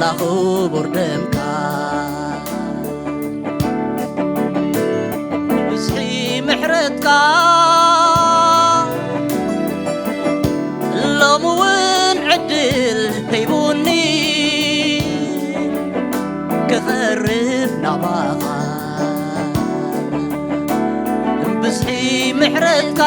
ላኽቡር ደምካ ብዝሒ ምሕረትካ ሎሚ እውን ዕድል ሂቡኒ ክቐርብ ናባኻ ብዝሒ ምሕረትካ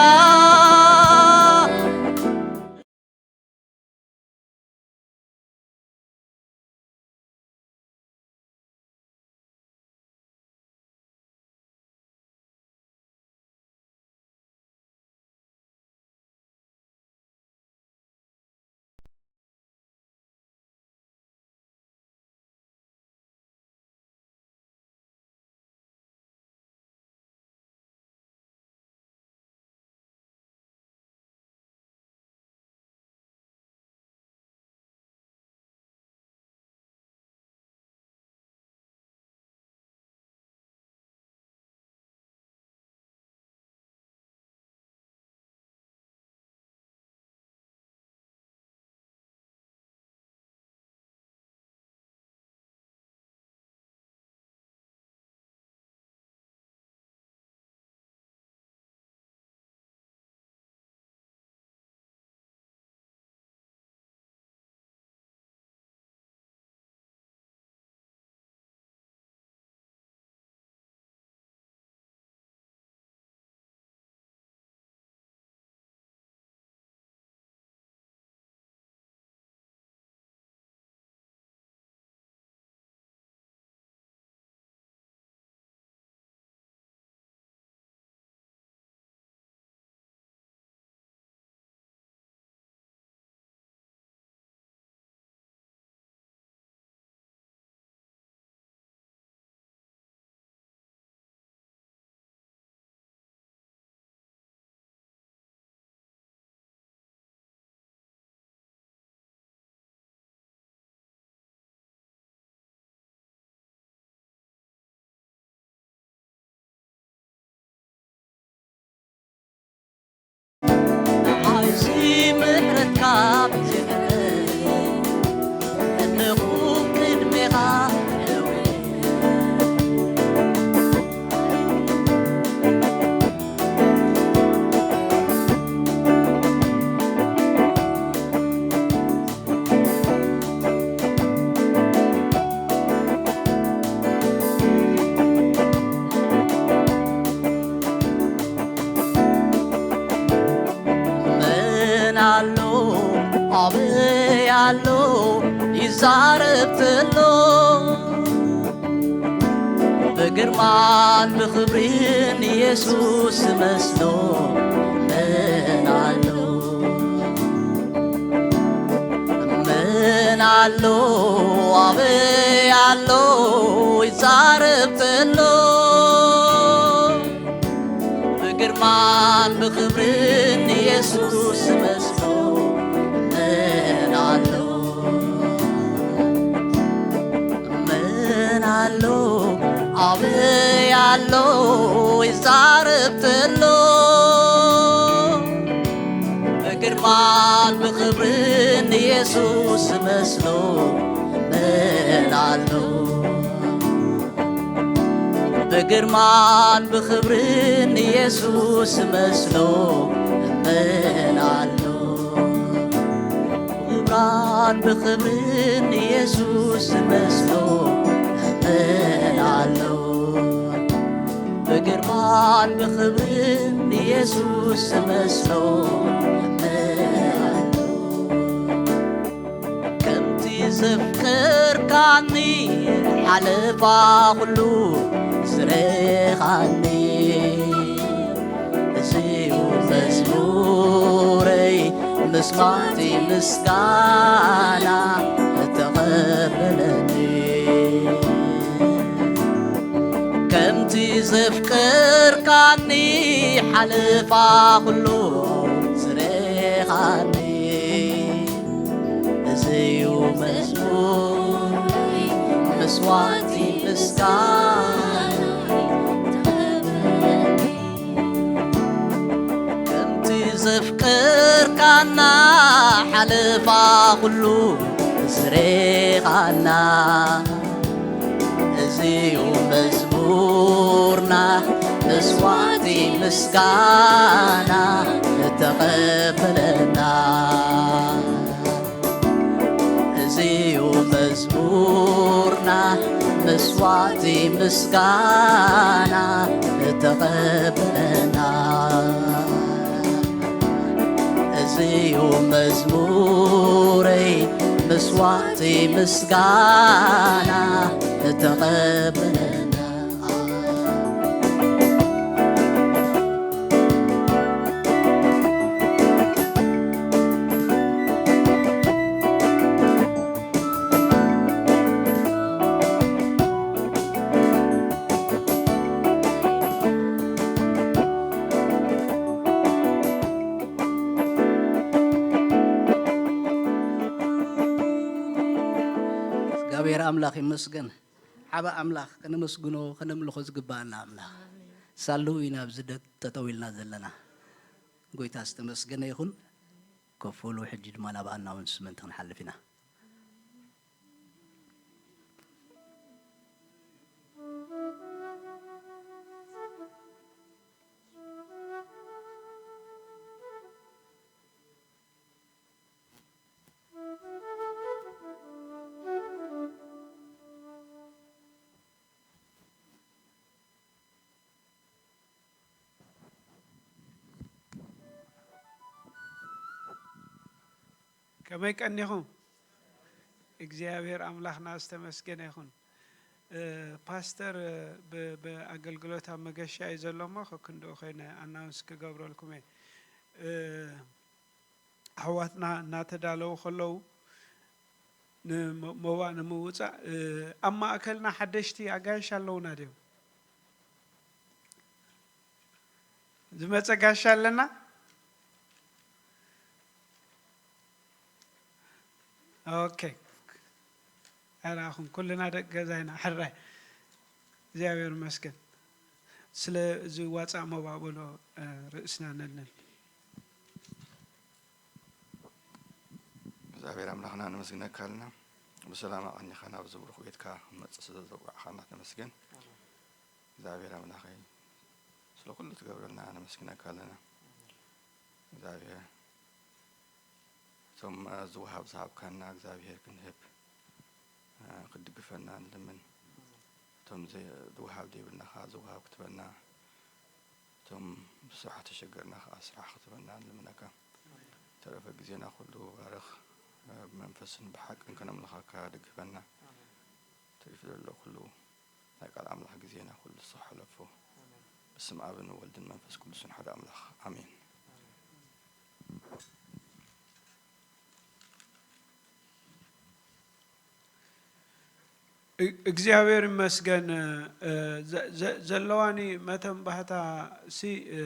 ንዓይሲ ምሕረትካ ብዘይሕለል እንኹ ቅድሜኻ ደው መን ኣሎ ኣበይ ኣሎ ይዛረብ ተሎ ብግርማን ብኽብርን ኢየሱስ መስሎ መን ኣሎ መን ኣሎ ኣበይ ኣሎ ይዛረብ ተሎ ብግርማን ብኽብርን ኢየሱስ መስሎ መን ኣሎ መን ኣሎ ኣበይ ኣሎ ይዛረብ ተሎ ብግርማን ብኽብርን ኢየሱስ መስሎ መን ኣሎ ብግርማን ብኽብርን ኢየሱስ መስሎ መን ኣሎ ብግርማን ብኽብርን ኢየሱስ መስሎ መን ኣሎ ብግርማን ብኽብርን ኢየሱስ መስሎ መን ኣሎ ከምቲ ዘፍቀርካኒ ሓለፋ ኩሉ ዝረኻኒ እዚዩ መዝሙረይ ምስማዕቲ ምስጋና እተቐበለኒ ከምቲ ዘፍቀርካኒ ሓለፋ ኩሉ ዝረኻኒ እዚዩ መዝሙር መስዋዕቲ ምስጋና ከምቲ ዘፍቀርካና ሓለፋ ኩሉ ሬኻና እዚዩ መዝሙርና፣ መስዋዕቲ ምስጋና እተቐበለና። እዚዩ መዝሙርና፣ መስዋዕቲ ምስጋና እተቐበለና። እዚዩ መዝሙረይ፣ መስዋዕቲ ምስጋና እተቐበለና። እግዚኣብሔር ኣምላኽ ይመስገን። ዓቢ ኣምላኽ፣ ከነመስግኖ፣ ከነምልኾ ዝግብኣና ኣምላኽ። ሳሉ ኢና ኣብዚ ደ-፣ ጠጠው ኢልና ዘለና። ጎይታ ዝተመስገነ ይኹን። ኮፍ በሉ፣ ሕጂ ድማ ናብ ኣናውንስመንት ክንሓልፍ ኢና። ከመይ ቀኒኹም? እግዚኣብሔር ኣምላኽና ዝተመስገነ ይኹን። እ፣ ፓስተር፣ እ፣ ብ-፣ ብኣገልግሎት ኣብ መገሻ እዩ ዘሎ እሞ፣ ከክንድኡ ኮይነ ኣናውንስ ክገብረልኩም እየ። እ፣ ኣሕዋትና እናተዳለዉ ከለዉ፣ ንመ-፣ መዋእ ንምውጻእ፣ እ፣ ኣብ ማእከልና ሓደሽቲ ኣጋይሽ ኣለዉና ድዮም? ዝመጸ ጋሻ ኣለና? ኦኬ። ኣይረኣኹን፣ ኩልና ደቂ ገዛ ኢና። ሕራይ። እግዚኣብሔር ይመስገን። ስለ እዚ ዋጻእ መባበሎ፣ እ፣ ርእስና ነልንል። እግዚኣብሔር ኣምላኽና ነመስግነካ ኣለና። ብሰላም ኣቐኒኻ ናብዚ ብሩኽ ቤትካ ክንመጽእ ስለ ዘብቃዕኻና ተመስገን። እግዚኣብሔር ኣምላኸይ፣ ስለ ኩሉ ትገብረልና ነመስግነካ ኣለና። እግዚኣብሔር፣ እቶም፣ እ፣ ዝወሃብ ዝሃብካና እግዚኣብሔር ክንህብ፣ እ፣ ክትድግፈና ንልምን። እቶም ዘ-፣ ዝወሃብ ዘይብልና ኸዓ ዝወሃብ ክትበና፣ እቶም ብስራሕ ተሸገርና ኸዓ ስራሕ ክትበና ንልምነካ። ተረፈ ግዜና ኩሉ ባርኽ፣ እ፣ ብመንፈስን ብሓቅን ከነምልኸካ ድግፈና። ተሪፉ ዘሎ ኩሉ ናይ ቃል ኣምላኽ ግዜና ኩሉ ንስኻ ሕለፎ። ብስም ኣብን ወልድን መንፈስ ቅዱስን ሓደ ኣምላኽ ኣሜን። እ-፣ እግዚኣብሔር ይመስገን። እ፣ ዘ-፣ ዘ-፣ ዘለዋኒ መተንባህታ ሲ፣ እ፣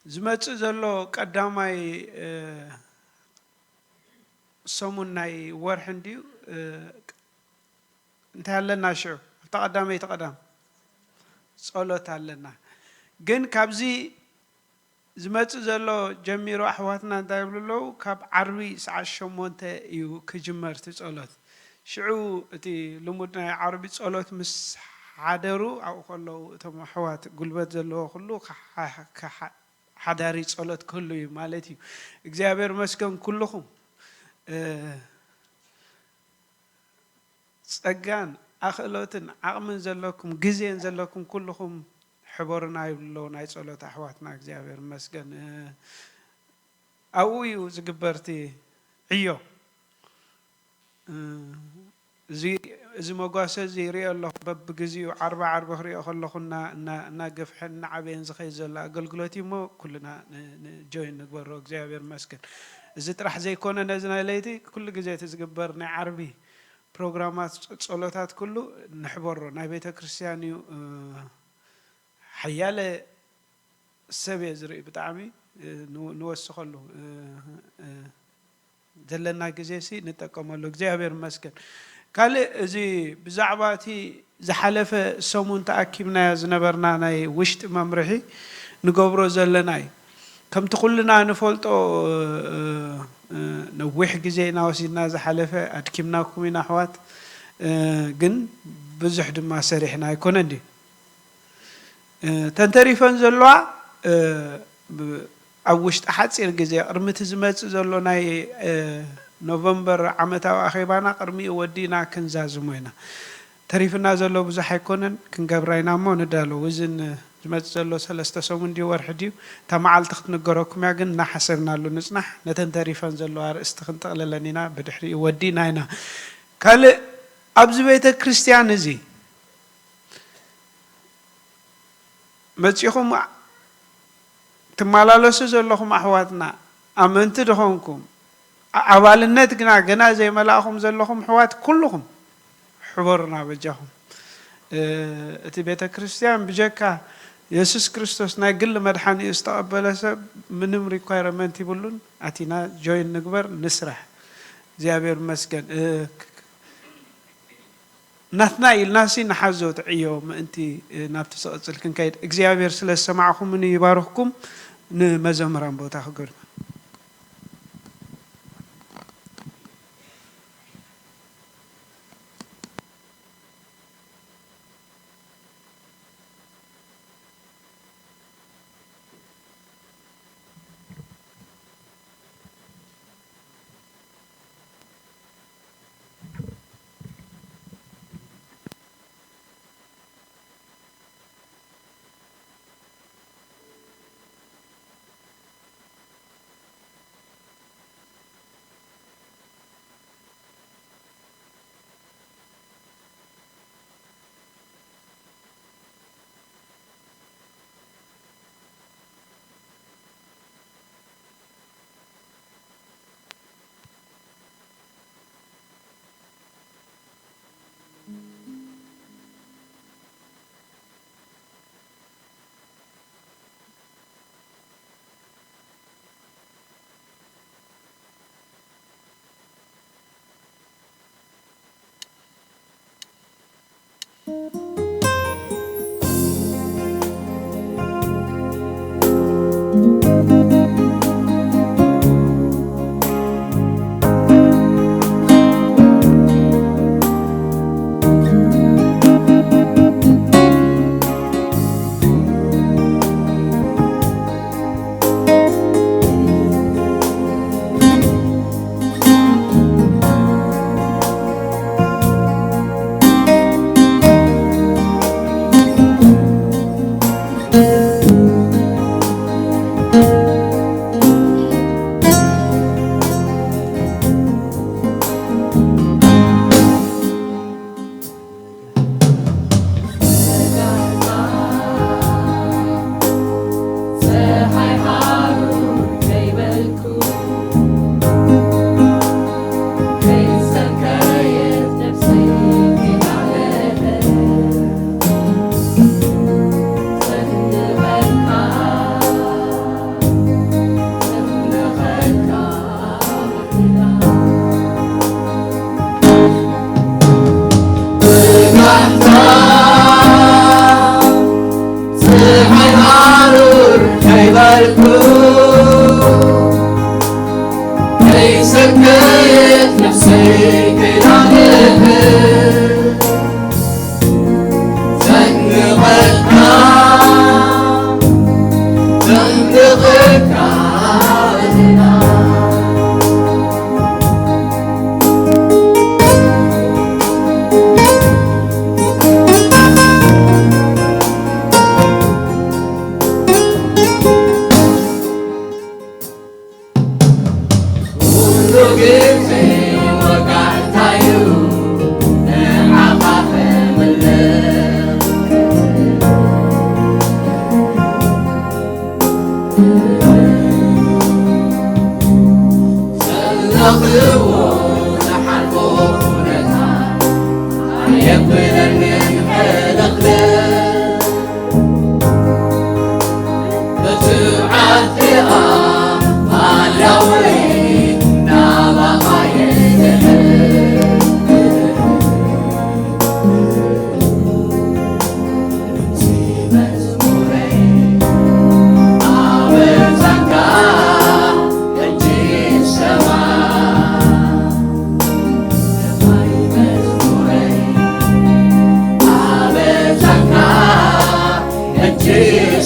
ዝመጽእ ዘሎ ቀዳማይ፣ እ፣ ሰሙን ናይ ወርሒ እንድዩ፣ እ፣ እንታይ ኣለና ሽዑ? ኣብታ ቀዳመይቲ ቀዳም ጸሎት ኣለና። ግን ካብዚ ዝመጽእ ዘሎ ጀሚሩ ኣሕዋትና እንታይ ይብሉ ኣለዉ? ካብ ዓርቢ ሰዓት ሸሞንተ እዩ ክጅመር እቲ ጸሎት። ሽዑ እቲ ልሙድ ናይ ዓርቢ ጸሎት ምስ ሓደሩ፣ ኣብኡ ከለዉ እቶም ኣሕዋት ጉልበት ዘለዎ ኩሉ ክሓ-፣ ክሓ-፣ ሓዳሪ ጸሎት ክህሉ እዩ ማለት እዩ። እግዚኣብሔር መስገን ኩልኹም፣ እ፣ ጸጋን ኣኽእሎትን ዓቕምን ዘለኩም፣ ግዜን ዘለኩም ኩልኹም ሕበሩና ይብሉ ኣለዉ ናይ ጸሎት ኣሕዋትና። እግዚኣብሔር ይመስገን። እ፣ ኣብኡ እዩ ዝግበር እቲ ዕዮ። እ፣ እዚ፣ እዚ መጓሰ እዚ ይሪኦ ኣለኹ። በብግዜኡ ዓርቢ ዓርቢ ክሪኦ ከለኹ እና-፣ እና-፣ እናገፍሐን እናዓበየን ዝኸይድ ዘሎ ኣገልግሎት እዩ እሞ ኩልና ን-፣ ን-፣ ጆይን ንግበሮ። እግዚኣብሔር ይመስገን። እዚ ጥራሕ ዘይኮነ ነዚ ናይ ለይቲ ኩሉ ግዜ እቲ ዝግበር ናይ ዓርቢ ፕሮግራማት ጸ-፣ ጸሎታት ኩሉ ንሕበሮ። ናይ ቤተ ክርስቲያን እዩ፣ እ፣ ሓያለ ሰብ እየ ዝርኢ ብጣዕሚ፣ እ፣ ንወ-፣ ንወስኸሉ፣ እ፣ እ፣ ዘለና ግዜ ሲ ንጠቀመሉ። እግዚኣብሔር ይመስገን። ካልእ እዚ ብዛዕባ እቲ ዝሓለፈ ሰሙን ተኣኪብናዮ ዝነበርና ናይ ውሽጢ መምርሒ ንገብሮ ዘለና እዩ። ከምቲ ኩልና ንፈልጦ፣ እ፣ እ፣ ነዊሕ ግዜ ኢና ወሲድና ዝሓለፈ፣ ኣድኪምናኩም ኢና ኣሕዋት። እ፣ ግን ብዙሕ ድማ ሰሪሕና ኣይኮነን ድዩ? እ፣ ተንተሪፈን ዘለዋ፣ እ፣ ብ-፣ ኣብ ውሽጢ ሓጺር ግዜ ቅድሚ እቲ ዝመጽእ ዘሎ ናይ፣ እ፣ ኖቨምበር ዓመታዊ ኣኼባና ቅድሚኡ ወዲእና ክንዛዝሞ ኢና። ተሪፍና ዘሎ ብዙሕ ኣይኮነን፣ ክንገብራ ኢና እሞ ንዳሎ። እዚ ን-፣ ዝመጽእ ዘሎ ሰለስተ ሰሙን ድዩ ወርሒ ድዩ፣ እታ መዓልቲ ክትንገረኩም እያ፣ ግን እናሓሰብናሉ ንጽናሕ። ነተን ተሪፈን ዘለዋ ኣርእስቲ ክንጠቕልለን ኢና፣ ብድሕሪኡ ወዲእና ኢና። ካልእ ኣብዚ ቤተ ክርስቲያን እዚ መጺኹም ትመላለሱ ዘለኹም ኣሕዋትና፣ ኣመንቲ ድኾንኩም፣ ኣ-፣ ኣባልነት ግና ገና ዘይመላእኹም ዘለኹም ኣሕዋት ኩልኹም፣ ሕበሩና በጃኹም። እ፣ እቲ ቤተ ክርስቲያን ብጀካ የሱስ ክርስቶስ ናይ ግሊ መድሓኒኡ ዝተቐበለ ሰብ ምንም ሪኳይረመንት ይብሉን። ኣቲና ጆይን ንግበር፣ ንስራሕ። እግዚኣብሔር ይመስገን። እ፣ ክ-፣ ክ-፣ ናትና ኢልናሲ ንሓዞ እቲ ዕዮ ምእንቲ፣ እ፣ ናብቲ ዝቕጽል ክንከይድ። እግዚኣብሔር ስለ ዝሰማዕኹምኒ ይባርኽኩም። ንመዘምራን ቦታ ክገርና።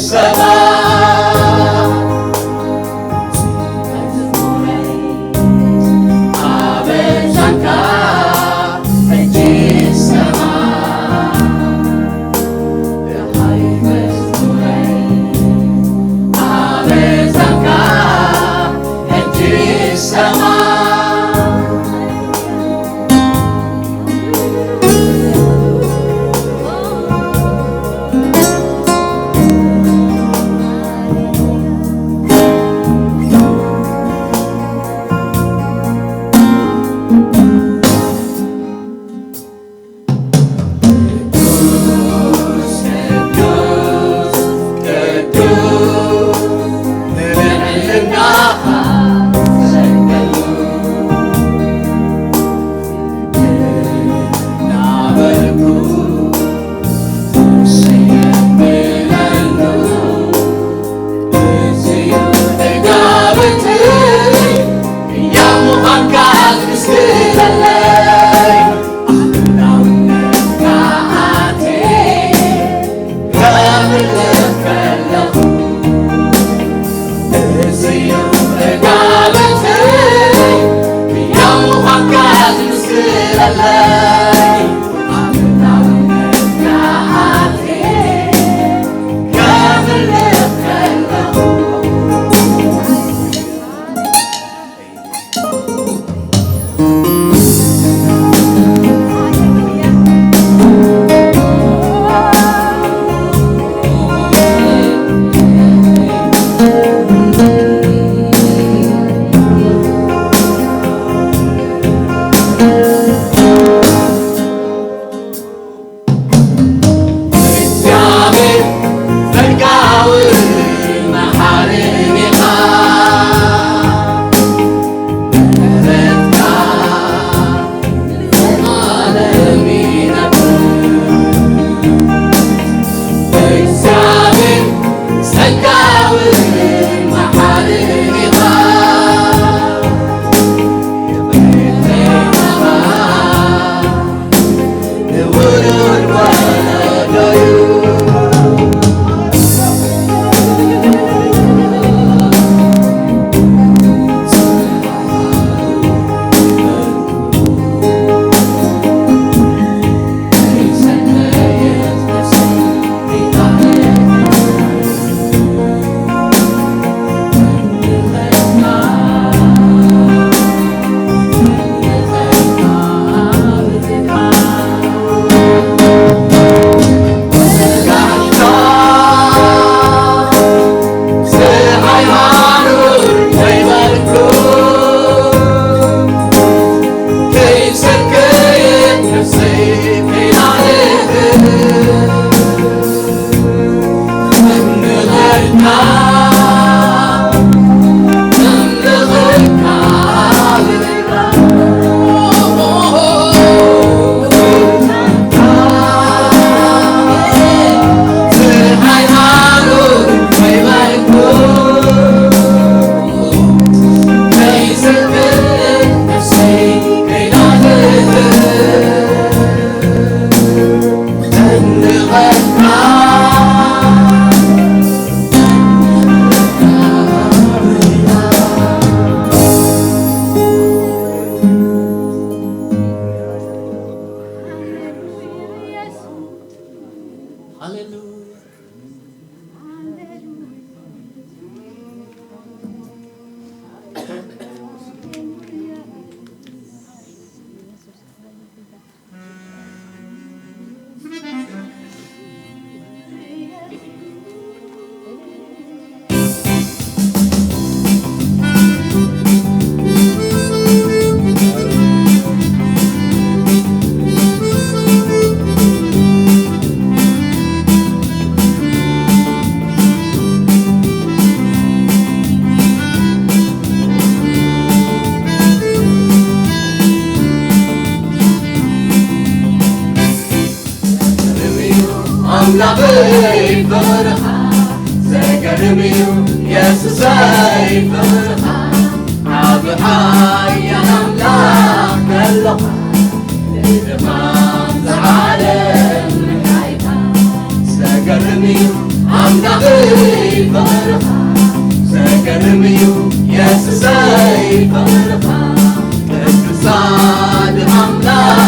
ሰማይ ኣበዛካ ሕጂ ሰማይ ደሃይ መዝሙረይ ኣበዛካ ሕጂ ሰማይ ኣምላኸይ ፍቕርኻ ዘገርም እዩ፣ የሱሰይ ፍቕርኻ ዓቢ ሓያል ኣምላኽ ከሎኻ፣ ንድኻም ዝዓለም ምሕራይካ ዘገርም እዩ፣ ኣምላኸይ እምዩ የሱሰይ ፍቕርኻ፣ ቅዱሳን ኣምላኽ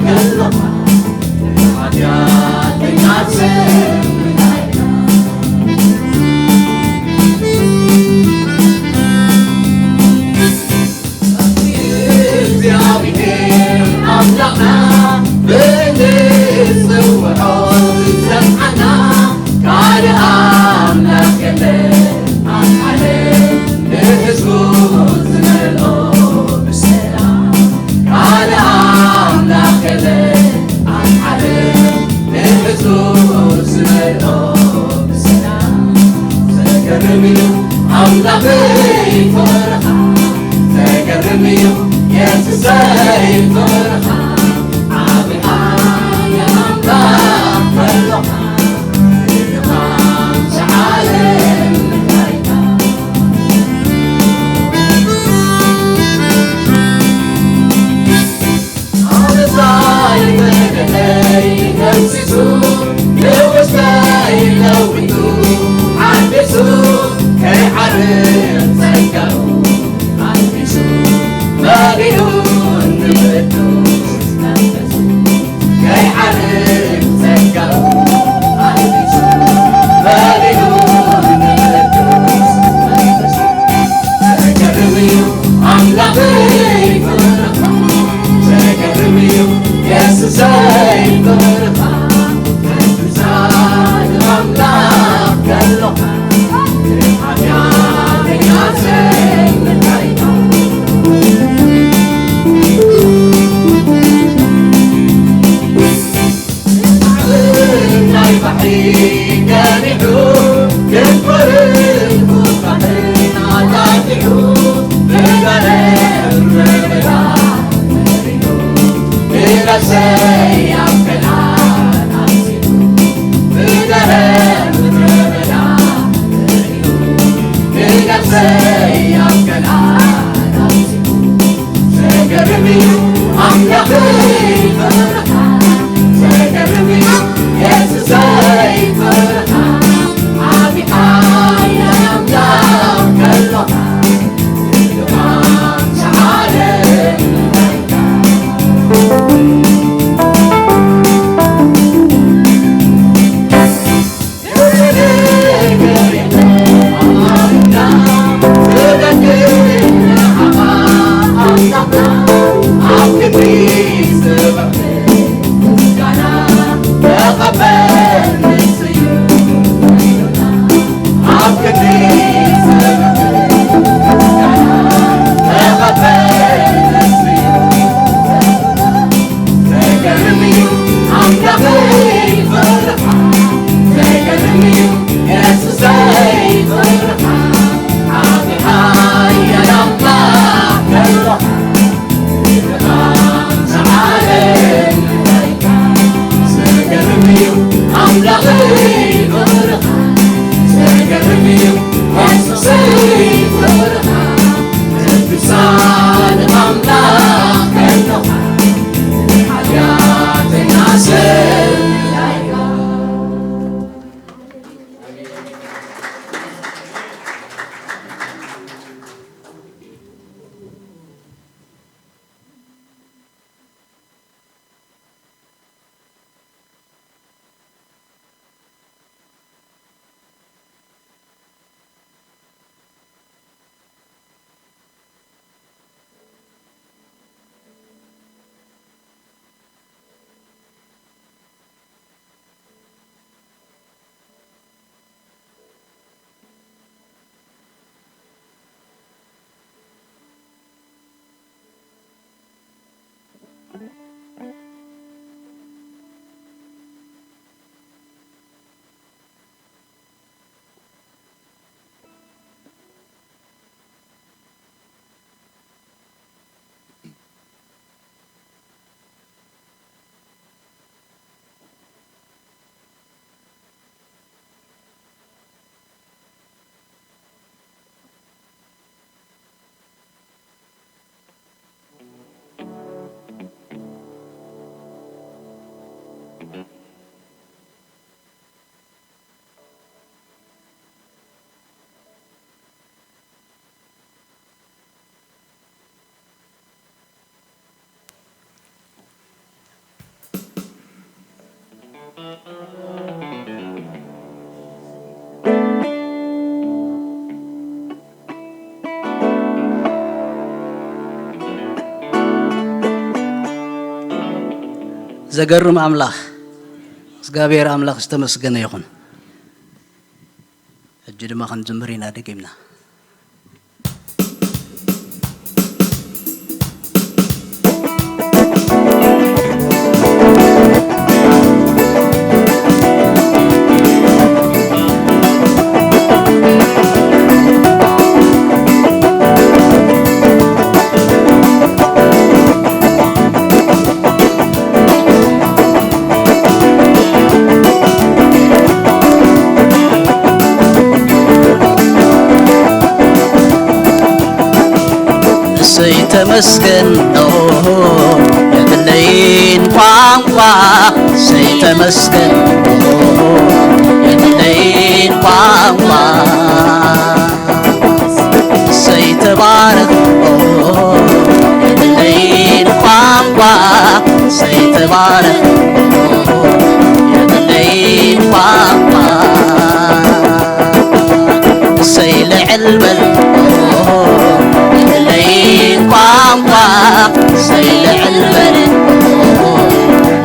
ከለኻ፣ ንሓጢኣተኛ ስምናይና። እግዚኣብሔር ኣምላኽና ብንጽውዖ ዝሰምዓና ካልእ ኣምላኽ የለን ኣብ ዓለም ንህዝቡ ዝመልኦ ብሰላም። ካልእ ኣምላኽ የለን ኣብ ዓለም ንህዝቡ ዝመልኦ ብሰላም። ዘገርም እዩ ኣምላኸይ ፍቕርኻ፣ ዘገርም እዩ የሱሰይ ፍቕርኻ። ዓቢ ሓያል ኣምላኽ ከሎኻ፣ ንድኻም ዝዓለም ምሕረትካ። ኣበሳይ በደለይ ደምሲሱ፣ ንውሽጠይ ለዊጡ ሓዲሱ፣ ከይዓርፍ ጸጋኡ ኣልቢሱ፣ መሊኡ ንቅዱስ መንፈሱ፣ ከይዓርፍ ጸጋኡ ኣልቢሱ፣ መሊኡ ንቅዱስ መንፈሱ። ዘገርም እዩ ኣምላኸይ ፍቕርኻ፣ ዘገርም እዩ የሱሰይ ፍቕርኻ። ቅዱሳን ኣምላኽ ከሎኻ፣ ንሓጢኣተኛ ስምናይና። ናይ ባሕሪ ገኒሑ፣ ድንቁርን ቁራሕን ኣጣጢሑ፣ ብገረብ ምድራ መሪሑ፣ ንነፍሰይ ኣብ ከነኣን ኣስፊሩ፣ ብገረብ ምድራ መሪሑ፣ ንነፍሰይ ኣብ ከነኣን ኣስፊሩ። ዘገርም እዩ ኣምላኸይ ፍቕርኻ፣ ዘገርም እዩ የሱሰይ ፍቕርኻ። ዓቢ ሓያል ኣምላኽ ከሎኻ፣ ንድኻም ዝዓለም ምሕረትካ። ዘገርም እዩ ኣምላኸይ ፍቕርኻ፣ ዘገርም እዩ የሱሰይ ፍቕርኻ። ዓቢ ሓያል ኣምላኽ ከሎኻ፣ ንድኻም ዝዓለም ምሕረትካ። ዘገርም እዩ ኣምላኸይ ፍቕርኻ፣ ዘገርም እዩ የሱሰይ ፍቕርኻ። ቅዱሳን ኣምላኽ ከሎኻ፣ ንሓጢኣተኛ ስምናይና። ዘገርም ኣምላኽ እግዚኣብሔር ኣምላኽ ዝተመስገነ ይኹን። ሕጂ ድማ ክንዝምር ኢና ደጊምና። እሰይ ተመስገን ኖ የብለይን ቋንቋ። እሰይ ተመስገን ኖ የብለይን ቋንቋ። እሰይ ተባረኽ ኖ የብለይን ቋንቋ። እሰይ ተባረኽ ኖ የብለይን ቋንቋ። እሰይ ልዕል በል የብለይን ቋንቋ። እሰይ ልዕል በል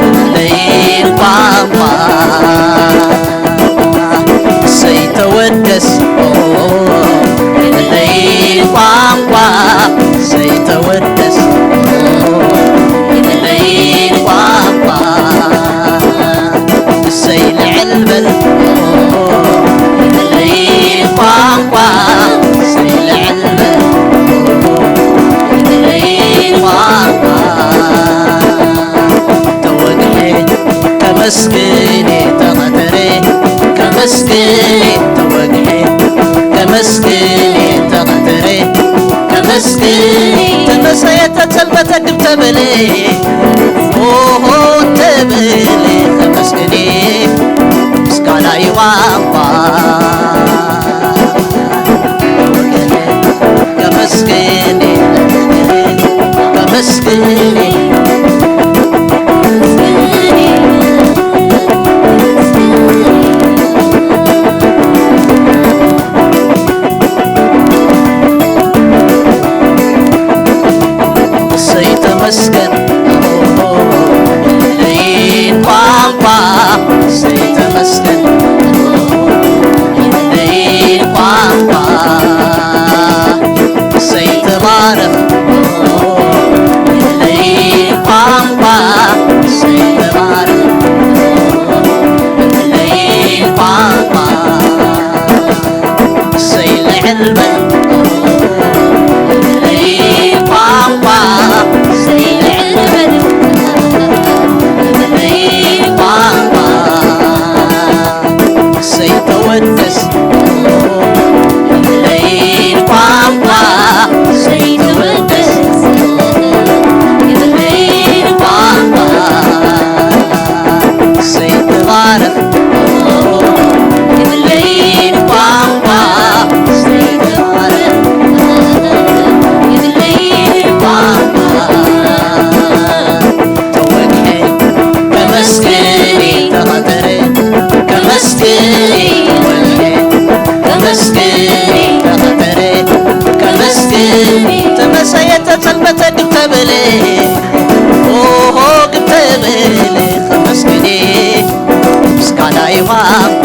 የብለይን ቋንቋ። እሰይ ተወደስ የብለይን ቋንቋ። እሰይ ተወደስ የብለይን ቋንቋ። እሰይ ልዕል በል የብለይን ቋንቋ። እሰይ ልዕል በል የብለይን ቋንቋ። ተወግሐ ከመስግን ተቐተረ። ከመስግን ተወግሐ ከመስግን ተቐተረ። ከመስግን ተመሰየ ተጸልመተ ግብ ተበለ። ኦሆ ተበለ ከመስግን ምስጋና ይዋንቋ። ከመስግን ከመስግን እሰይ ተመስገን የብለይን ቋንቋ። እሰይ ተመስገን የብለይን ቋንቋ። እሰይ ተባረኽ የብለይን ቋንቋ። እሰይ ተባረኽ የብለይን ቋንቋ። እሰይ ልዕል በል የብለይን ቋንቋ። እሰይ ልዕል በል የብለይን ቋንቋ። እሰይ ተወደስ የብለይን ቋንቋ። እሰይ ተወደስ የብለይን ቋንቋ። እሰይ ተባረኽ የብለይን ቋንቋ። እሰይ ተባረኽ የብለይን ቋንቋ። ተወግሐ ከመስግን ተቐተረ። ከመስግን ተወግሐ ከመስግን ተቐተረ። ከመስግን ተመሰየ ተጸልመተ ግብ ተበለ። ኦሆ ግብ ተበለ ከመስግን ምስጋና ይዋንቋ።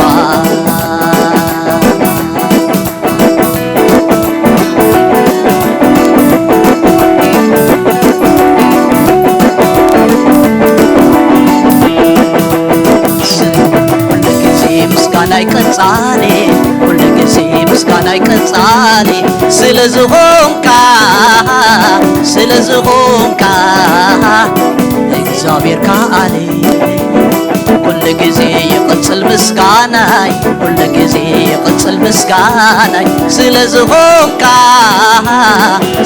ኩሉ ግዜ ምስጋናይ ቀጻሊ፣ ኩሉ ግዜ ምስጋናይ ቀጻሊ፣ ስለ ዝኾንካ፣ ስለ ዝኾንካ እግዚኣብሔር ከኣሊ። ኩሉ ግዜ ይቕጽል ምስጋናይ፣ ኩሉ ግዜ ይቕጽል ምስጋናይ፣ ስለ ዝኾንካ፣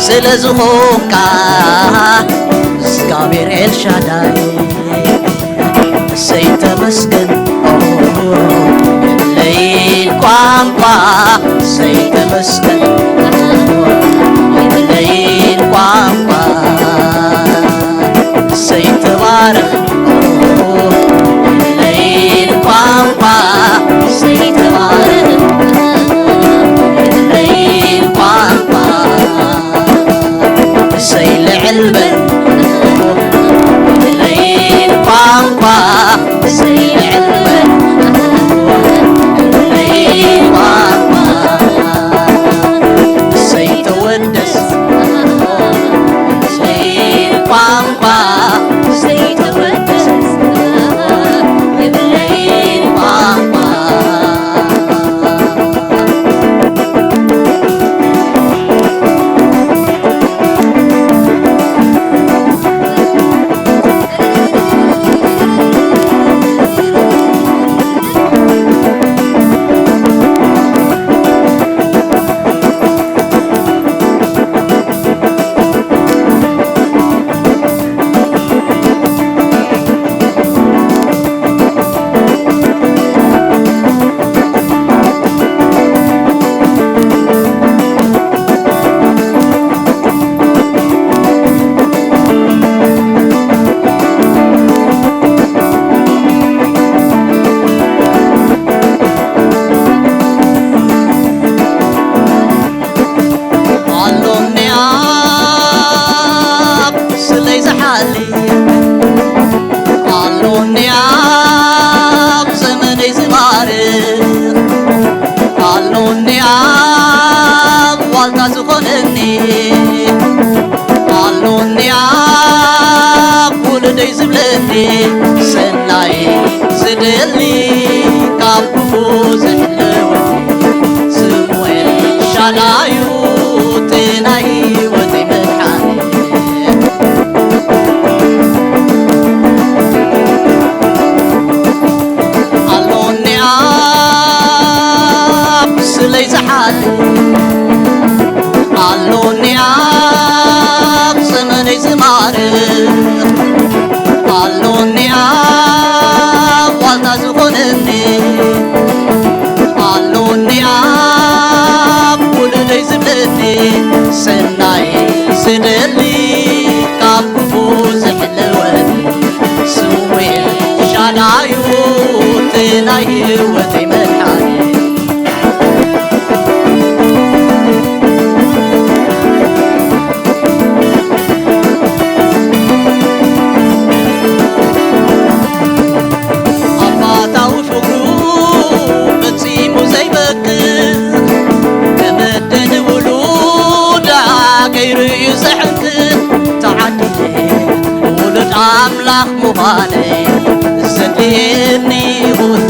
ስለ ዝኾንካ እግዚኣብሔር ኤልሻዳይ። እሰይ ተመስገን የብለይን ቋንቋ፣ እሰይ ተመስገን የብለይን ቋንቋ። እሰይ ተባረኽ፣ እሰይ ደይ ዝብለኒ ሰናይ ዝደሊ ካብ ክፉ ዝሕልወኒ ስሙኤል ሻላዩ እቲ ናይ ህይወተይ መድሓኒ ኣሎኒ ኣብ ስለይ ዝሓልፍ ኣሎኒ ኣብ ዘመነይ ዝማርኽ ኣሎኒ ኣብ ዋልታ ዝኾነኒ ኣሎኒ ኣብ ውሉደይ ዝብለኒ ሰናይ ዝደሊ ካብ ክፉ ዝሕልወኒ ስሙኤል ሻላዩ እቲ ናይ ህይወተይ መድሓኒ ኣባታዊ ፍቕሩ ፈጺሙ ዘይበቅዕ ከመደን ውሉዳ ገይሩ እዩ ዘሕንክል ተዓዲለ ውሉድ ኣምላኽ ምዃነይ ዘድልየኒ ኩሉ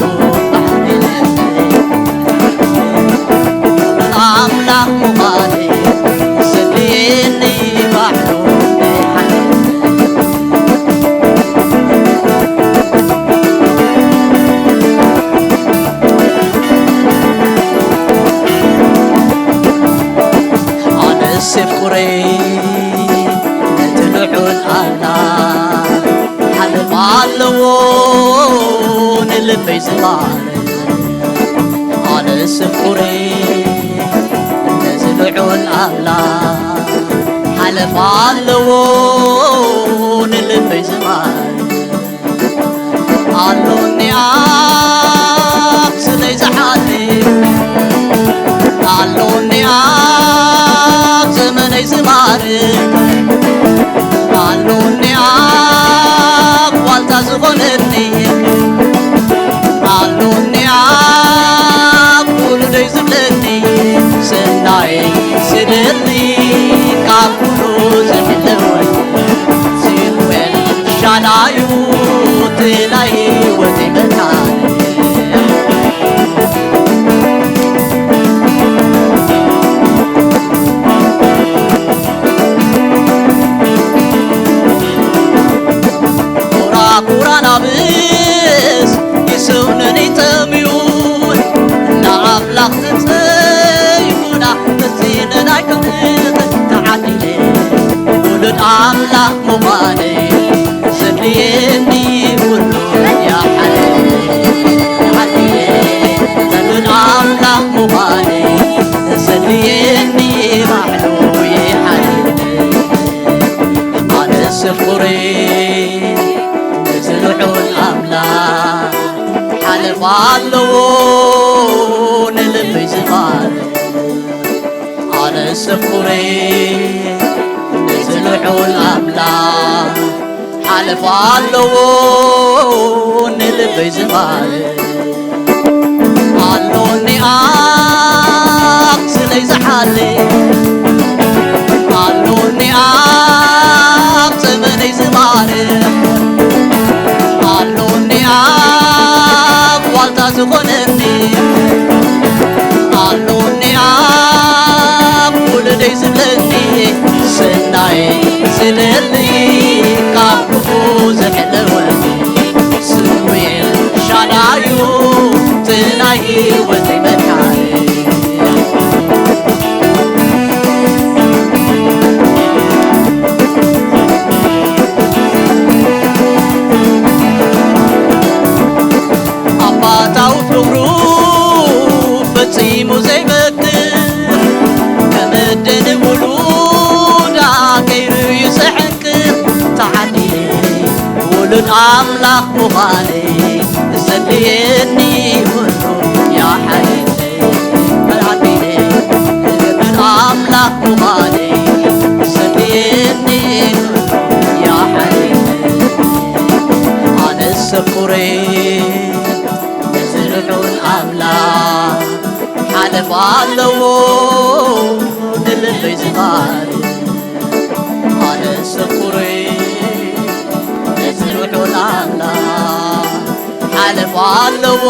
ኣምላኽ ምዃነይ ዘድልየኒ ባዕሉ ኣነስ የፍቁረይ ነቲ ልዑል ኣምላኽ ሓለፋ ኣለዎ ንልበይ ዝማረ ኣነስ የፍቁረይ ነዚ ልዑል ኣምላኽ ሓለፋ ኣለዎ ንልበይ ዝማረ ኣሎኒ ኣብ ስለይ ዝሓልፍ ኣሎኒ ኣብ ዘመነይ ዝማርኽ ኣሎኒ ኣብ ዋልታ ዝኾነኒ ኣሎኒ ኣብ ውሉደይ ዝብለኒ ሰናይ ዝደሊ ካብ ኩሉ ዝሕልወኒ ስሙኤል ሻላዩ እቲ ናይ ህይወተይ መድሓኒ ኩራ ኩራ ናብስ ይስውንን ይጠምዩ ንኣምላኽ ዝጸይፉና እዚንን ኣይከምት ተዓዲለ ውሉድ ኣምላኽ ምዃነይ ዘድልየኒ ኩሉ ያሓለ ተዓዲለ ውሉድ ኣምላኽ ምዃነይ ዘድልየኒ ባዕሉ ይሓለ ኣነስ ፍቑረይ ነዚ ልዑል ኣምላኽ ሓለፋ ኣለዎ ንልበይ ዝማርኽ ኣነስ ፍቑረይ ነዚ ልዑል ኣምላኽ ሓለፋ ኣለዎ ንልበይ ዝማርኽ ኣሎኒ ኣብ ስለይ ዝሓልፍ ኣሎኒ ኣብ ዘመነይ ዝማርኽ ኣሎኒ ኣብ ዋልታ ዝኾነኒ ኣሎኒ ኣብ ውሉደይ ዝብለኒ ሰናይ ዝደሊ ካብ ክፉ ዝሕልወኒ ስሙኤል ሻላዩ እቲ ናይ ህይወተይ መድሓኒ ኣባታዊ ፍቕሩ ፈጺሙ ዘይበቅዕ ከመደን ውሉዳ ገይሩ እዩ ዘሐንቅቕ ተዓዲለ ውሉድ ኣምላኽ ምዃነይ ዘድልየኒ ኩሉ ያሓይለይ ተዓዲለ ውሉድ ኣምላኽ ምዃነይ ዘድልየኒ ኩሉ ያሓይለይ ኣነስ ፍቑረይ ነዚ ልዑል ኣምላኽ ሓለፋ ኣለዎ ንልበይ ዝማርኽ ኣነስ ፍቑረይ ነዚ ኣለዎ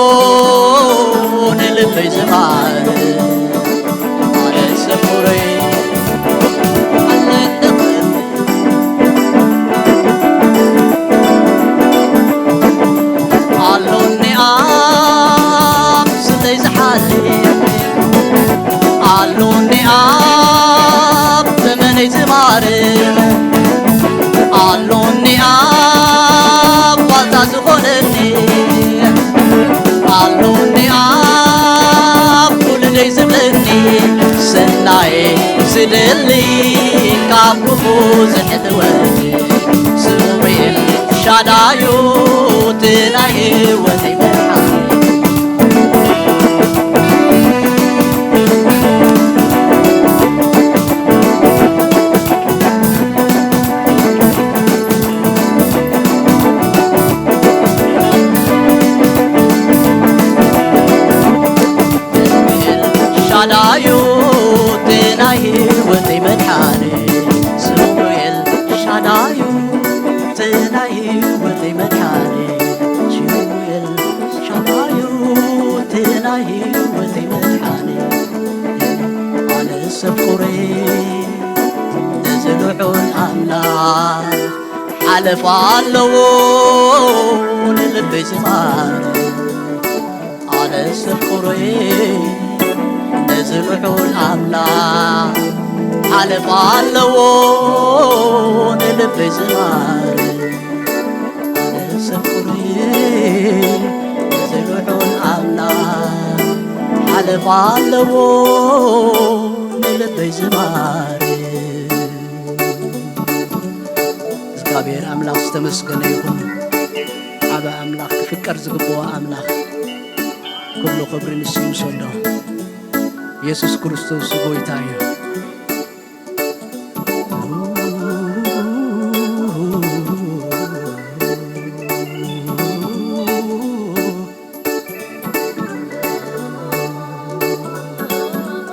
ንልበይ ዝማር ኣነ ሰኩረይ ኣለኒ ኣሎኒ ኣብ ስለይ ዝሓልፍ ኣሎኒ ኣብ ዘመነይ ዝማርም ኣሎኒ ኣብ ዋልታ ዝኾነኒ ኣሎኒ ኣብ ውሉደይ ዝብለኒ ሰናየ ዝደሊ ካብ ክፉ ዝሕልወኒ ስውኤል ሻዳዩ እቲ ናይ ህይወተይ መድሓኒ ሻዳዩ እቲ ናይ ህይወተይ መድሓኒ ስሙኤል ሻዳዩ እቲ ናይ ህይወተይ መድሓኒ ስሙኤል ሻዳዩ እቲ ናይ ህይወተይ መድሓኒ ኣነ ሰብ ቁረይ ነዚ ልዑል ኣምላኽ ሓለፋ ኣለዎ ንልበይ ዝማር ኣነ ሰብ ቁረይ ነዚ ልዑል ኣምላኽ ሓለፋ ኣለዎ ንልበይ ዝማር ኣነ ሰብ ቁረይ ነዚ ልዑል ኣምላኽ ሓለፋ ኣለዎ ንልበይ ዝማር እግዚኣብሔር ኣምላኽ ዝተመስገነ ይኹን። ዓቢ ኣምላኽ፣ ክፍቀር ዝግብኦ ኣምላኽ፣ ኩሉ ክብሪ ንሱ ይውሰዶ። የሱስ ክርስቶስ ጎይታ እዩ።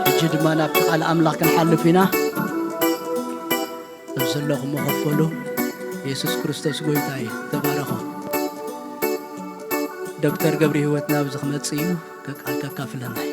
ሕጂ ድማ ናብቲ ቃል ኣምላኽ ክንሓልፍ ኢና። ኣብ ዘለኹሞ ከፈሉ። የሱስ ክርስቶስ ጎይታ እዩ። ተባረኹ። ዶክተር ገብረ ህይወት ናብዚ ክመጽእ እዩ። ከቃል ከካፍለና እዩ።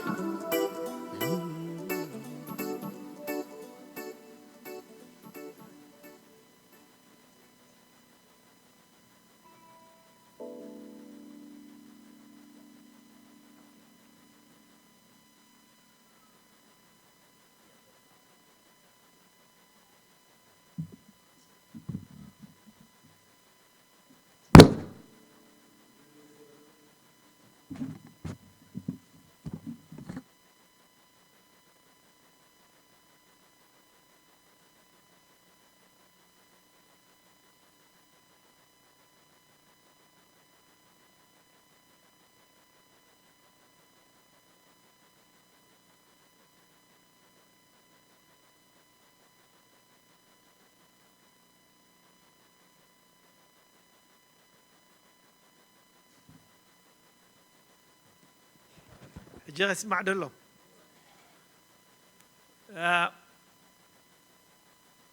ሕጂ ኸስማዕ ደሎ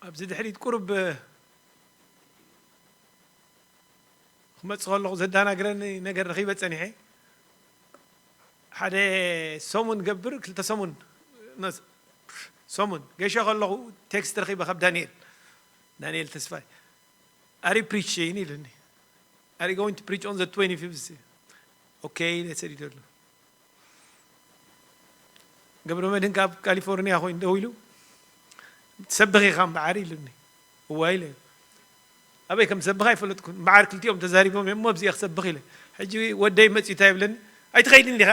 ኣብዚ ድሕሪት ቁሩብ ክመጽእ ከለኹ ዘዳናግረኒ ነገር ረኺበ ጸኒሐ። ሓደ ሰሙን ገብር ክልተ ሰሙን ሰሙን ገሸ ከለኹ ቴክስት ረኺበ ካብ ዳንኤል ዳንኤል ተስፋይ ኣሪ ፕሪች ኢሉኒ ኣሪ going to preach on the twenty-fifth okay ኢለ ሰዲደሉ ገብረ መድህን ካብ ካሊፎርኒያ ኮይኑ ደው ኢሉ ትሰብኽ ኢኻ እምበዓር ኢሉኒ እዋ ኢለ ኣበይ ከም ሰብኽ ኣይፈለጥኩን እምበዓር ክልቲኦም ተዛሪቦም እዮም እሞ ኣብዚኣ ክሰብኽ ኢለ ሕጂ ወደይ መፅዩ እንታይ ይብለኒ ኣይትኸይድን ዲኻ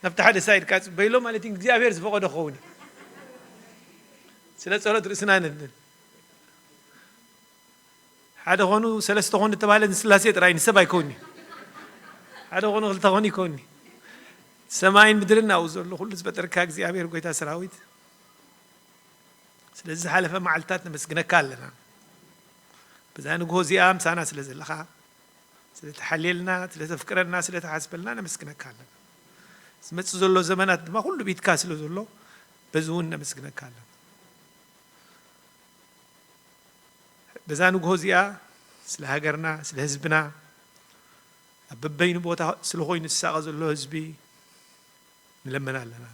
ናብቲ ሓደ ሳይድ ካፅበ ኢሎ ማለት እግዚኣብሔር ዝፈቐዶ ክኸውን እዩ ስለ ፀሎት ርእስና ነድን ሓደ ኾኑ ሰለስተ ኾኑ እተባህለ ንስላሴ ጥራይ ንሰብ ኣይከውኒ ሓደ ኾኑ ክልተ ኾኑ ይከውኒ ሰማይን ምድርን ኣብኡ ዘሎ ኩሉ ዝፈጠርካ እግዚኣብሔር ጎይታ ሰራዊት ስለዚ ዝሓለፈ መዓልትታት ነመስግነካ ኣለና በዛ ንግሆ እዚኣ ምሳና ስለ ዘለኻ ስለተሓልየልና ስለተፍቅረና ስለተሓስበልና ነመስግነካ ኣለና ዝመፅእ ዘሎ ዘመናት ድማ ኩሉ ቢትካ ስለ ዘሎ በዚ እውን ነመስግነካ ኣለና በዛ ንግሆ እዚኣ ስለ ሃገርና ስለ ህዝብና ኣብ በበይኑ ቦታ ስለ ኮይኑ ዝሳቐ ዘሎ ህዝቢ ንለምን ኣለና።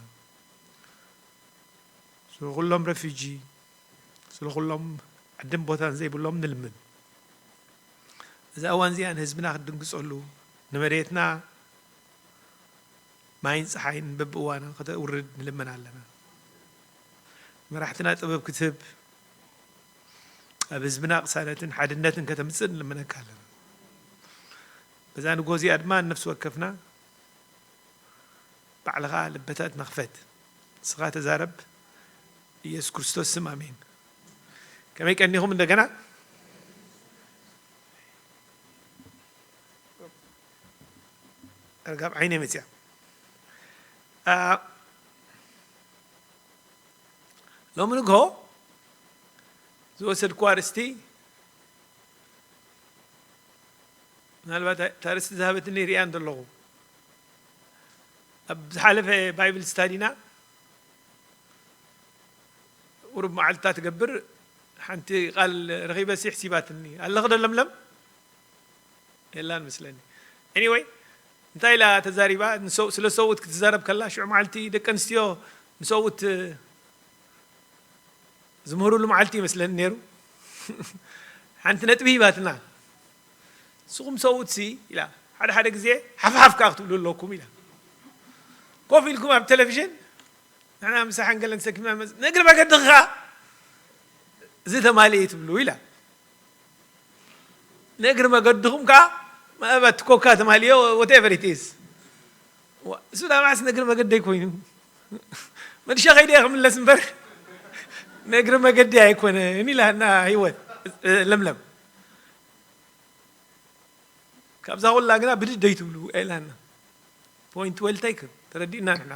ስለ ኩሎም ረፊጂ፣ ስለ ኩሎም ዓድን ቦታን ዘይብሎም ንልምን። እዛ እዋን እዚኣ ንህዝብና ክትድንግጸሉ፣ ንመሬትና ማይን ጸሓይን በብእዋኑ ከተውርድ ንልምን ኣለና። መራሕትና ጥበብ ክትህብ፣ ኣብ ህዝብና ቅሳነትን ሓድነትን ከተምጽእ ንልምነካ ኣለና። በዛ ንግሆ እዚኣ ድማ ንነፍሲ ወከፍና ባዕልኻ ልበታትና ክፈት። ንስኻ ተዛረብ። ኢየሱስ ክርስቶስ ስም ኣሜን። ከመይ ቀኒኹም እንደገና? ኣርጋብ ዓይነይ መጽያ። ኣ፣ ሎሚ ንግሆ ዝወሰድኩዋ ኣርእስቲ፣ ምናልባት እታ ኣርእስቲ ዝሃበትኒ ሪኣ እንተለኹ፣ ኣብ ዝሓለፈ ባይብል ስታዲና ቁሩብ መዓልትታት ትገብር ሓንቲ ቃል ረኺበ ሲ ሕሲባትኒ። ኣለኺ ዶ ለምለም? የላን መስለኒ። ኤኒወይ፣ እንታይ ኢላ ተዛሪባ? ንሰው-፣ ስለ ሰብኡት ክትዛረብ ከላ፣ ሽዑ መዓልቲ ደቂ ኣንስትዮ ንሰብኡት ዝምህሩሉ መዓልቲ ይመስለኒ ነይሩ። ሓንቲ ነጥቢ ሂባትና። ንስኹም ሰብኡትሲ ኢላ፣ ሓደ ሓደ ግዜ ሓፍሓፍ ከኣ ክትብሉ ኣለኩም ኢላ። ኮፍ ኢልኩም ኣብ ቴሌቪዥን፣ ንሕና ምሳሕን ገለን ሰኪምና ንመጽእ፣ ነግሪ መገድኻ እዚ ተማልእ ትብሉ ኢላ። ነግሪ መገድኹም ከኣ፣ መእበት ኮካ ተማልዮ፣ whatever it is። ዋ፣ እሱ ዳማስ ነግሪ መገደይ ኮይኑ። መልሻ ከይደ ክምለስ እምበር፣ ነግሪ መገዲ ኣይኮነን ኢላና ህይወት፣ እ፣ ለምለም። ካብዛ ኩላ ግና ብድድ ኣይትብሉ ኢላና። ፖይንት ዌል ቴክን። ተረዲእና ንሕና።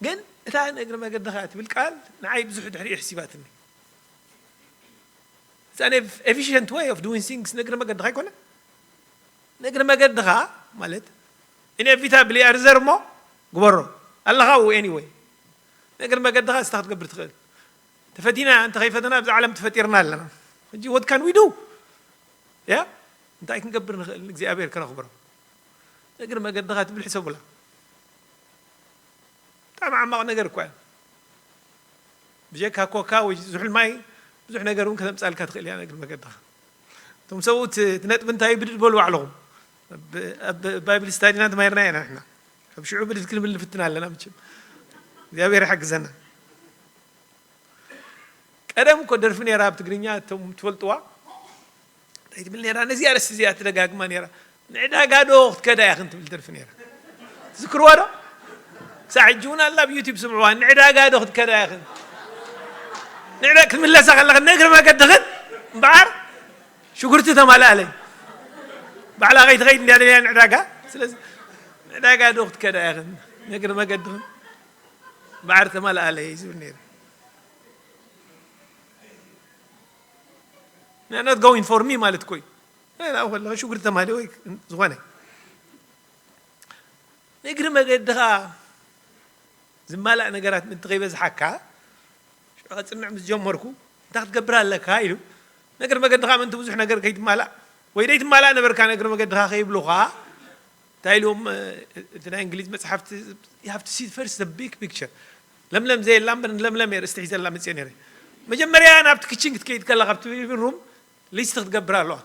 ግን እታ ነግሪ መገድኻ ትብል ቃል ንዓይ ብዙሕ ድሕሪ ሕሲባትኒ። It's an eff-, efficient way of doing things። ነግሪ መገድኻ ኣይኮነ? ነግሪ መገድኻ ማለት፣ ኢንኤቪታብሊ ኣርዘር እሞ ግበሮ። ኣለኻ ው ኤኒወይ። ነግሪ መገድኻ እስታ ክትገብር ትኽእል። ተፈቲና እንተ ከይፈተና ኣብዛ ዓለም ተፈጢርና ኣለና። ሕጂ what can we do? ያ? እንታይ ክንገብር ንኽእል? ንእግዚኣብሔር ከነኽብሮ። ነግሪ መገድኻ ትብል ሕሰቡላ። ብጣዕሚ ዓማቕ ነገር እኳ እያ። ብጀካ ኮካ ወይ ዝሑል ማይ ብዙሕ ነገር እውን ከተምጻልካ ትኽእል እያ፣ ነግሪ መገድኻ። እቶም ሰብኡት እቲ ነጥቢ እንታይ እዩ? ብድድ በሉ ባዕልኹም። ኣብ፣ ኣብ ባይብል ስታዲና ተማሂርና ኢና ንሕና። ካብ ሽዑ ብድድ ክንብል ንፍትን ኣለና መቸም። እግዚኣብሔር ይሓግዘና። ቀደም እኮ ደርፊ ነይራ ኣብ ትግርኛ፣ እቶም ትፈልጥዋ። እንታይ ትብል ነይራ? ነዚኣ ኣርእስቲ እዚኣ ትደጋግማ ነይራ። "ንዕዳጋ ዶ ክትከዳ ኢኽን?" ትብል ደርፊ ነይራ። ትዝክርዋ ዶ? ክሳዕ ሕጂ እውን ኣላ ኣብ ዩቲዩብ፣ ስምዕዋ። "ንዕዳጋ ዶ ክትከዳ ኢኽን?" ንዕዳ-፣ ክትምለሳ ከለኽን ንእግሪ መገድኽን እምበኣር ሽጉርቲ ተማልኣለይ። ባዕላ ከይትኸይድ እንድያ ደልያ ንዕዳጋ። ስለዚ ንዕዳጋ ዶ ክትከዳ ኢኽን? ንእግሪ መገድኽን እምበኣር ተማልኣለይ ዝብል ነይሩ። Not going for me ማለት እኮ እዩ። ናብኡ ከለኻ ሽጉርቲ ተማልእ ወይ ዝኾነ። ንእግሪ መገድኻ ዝማላእ ነገራት ምእንቲ ከይበዝሓካ፣ ሽዑ ከጽንዕ ምስ ጀመርኩ፣ "እንታይ ክትገብር ኣለካ?" ኢሉ፣ ንእግሪ መገድኻ ምእንቲ ብዙሕ ነገር ከይትማላእ፣ ወይ ደይትማላእ ነበርካ ንእግሪ መገድኻ ከይብሉኻ፣ እንታይ ኢሎም፣ እ፣ እቲ ናይ እንግሊዝ መጽሓፍቲ፣ "You have to see first the big picture." ለምለም ዘየላ እምበር፣ ንለምለም እየ ርእስቲ ሒዘላ መጽየ ነይረ። መጀመርያ ናብቲ ክችን ክትከይድ ከላ፣ ካብቲ ሊቪንግ ሩም ሊስት ክትገብር ኣለዋ።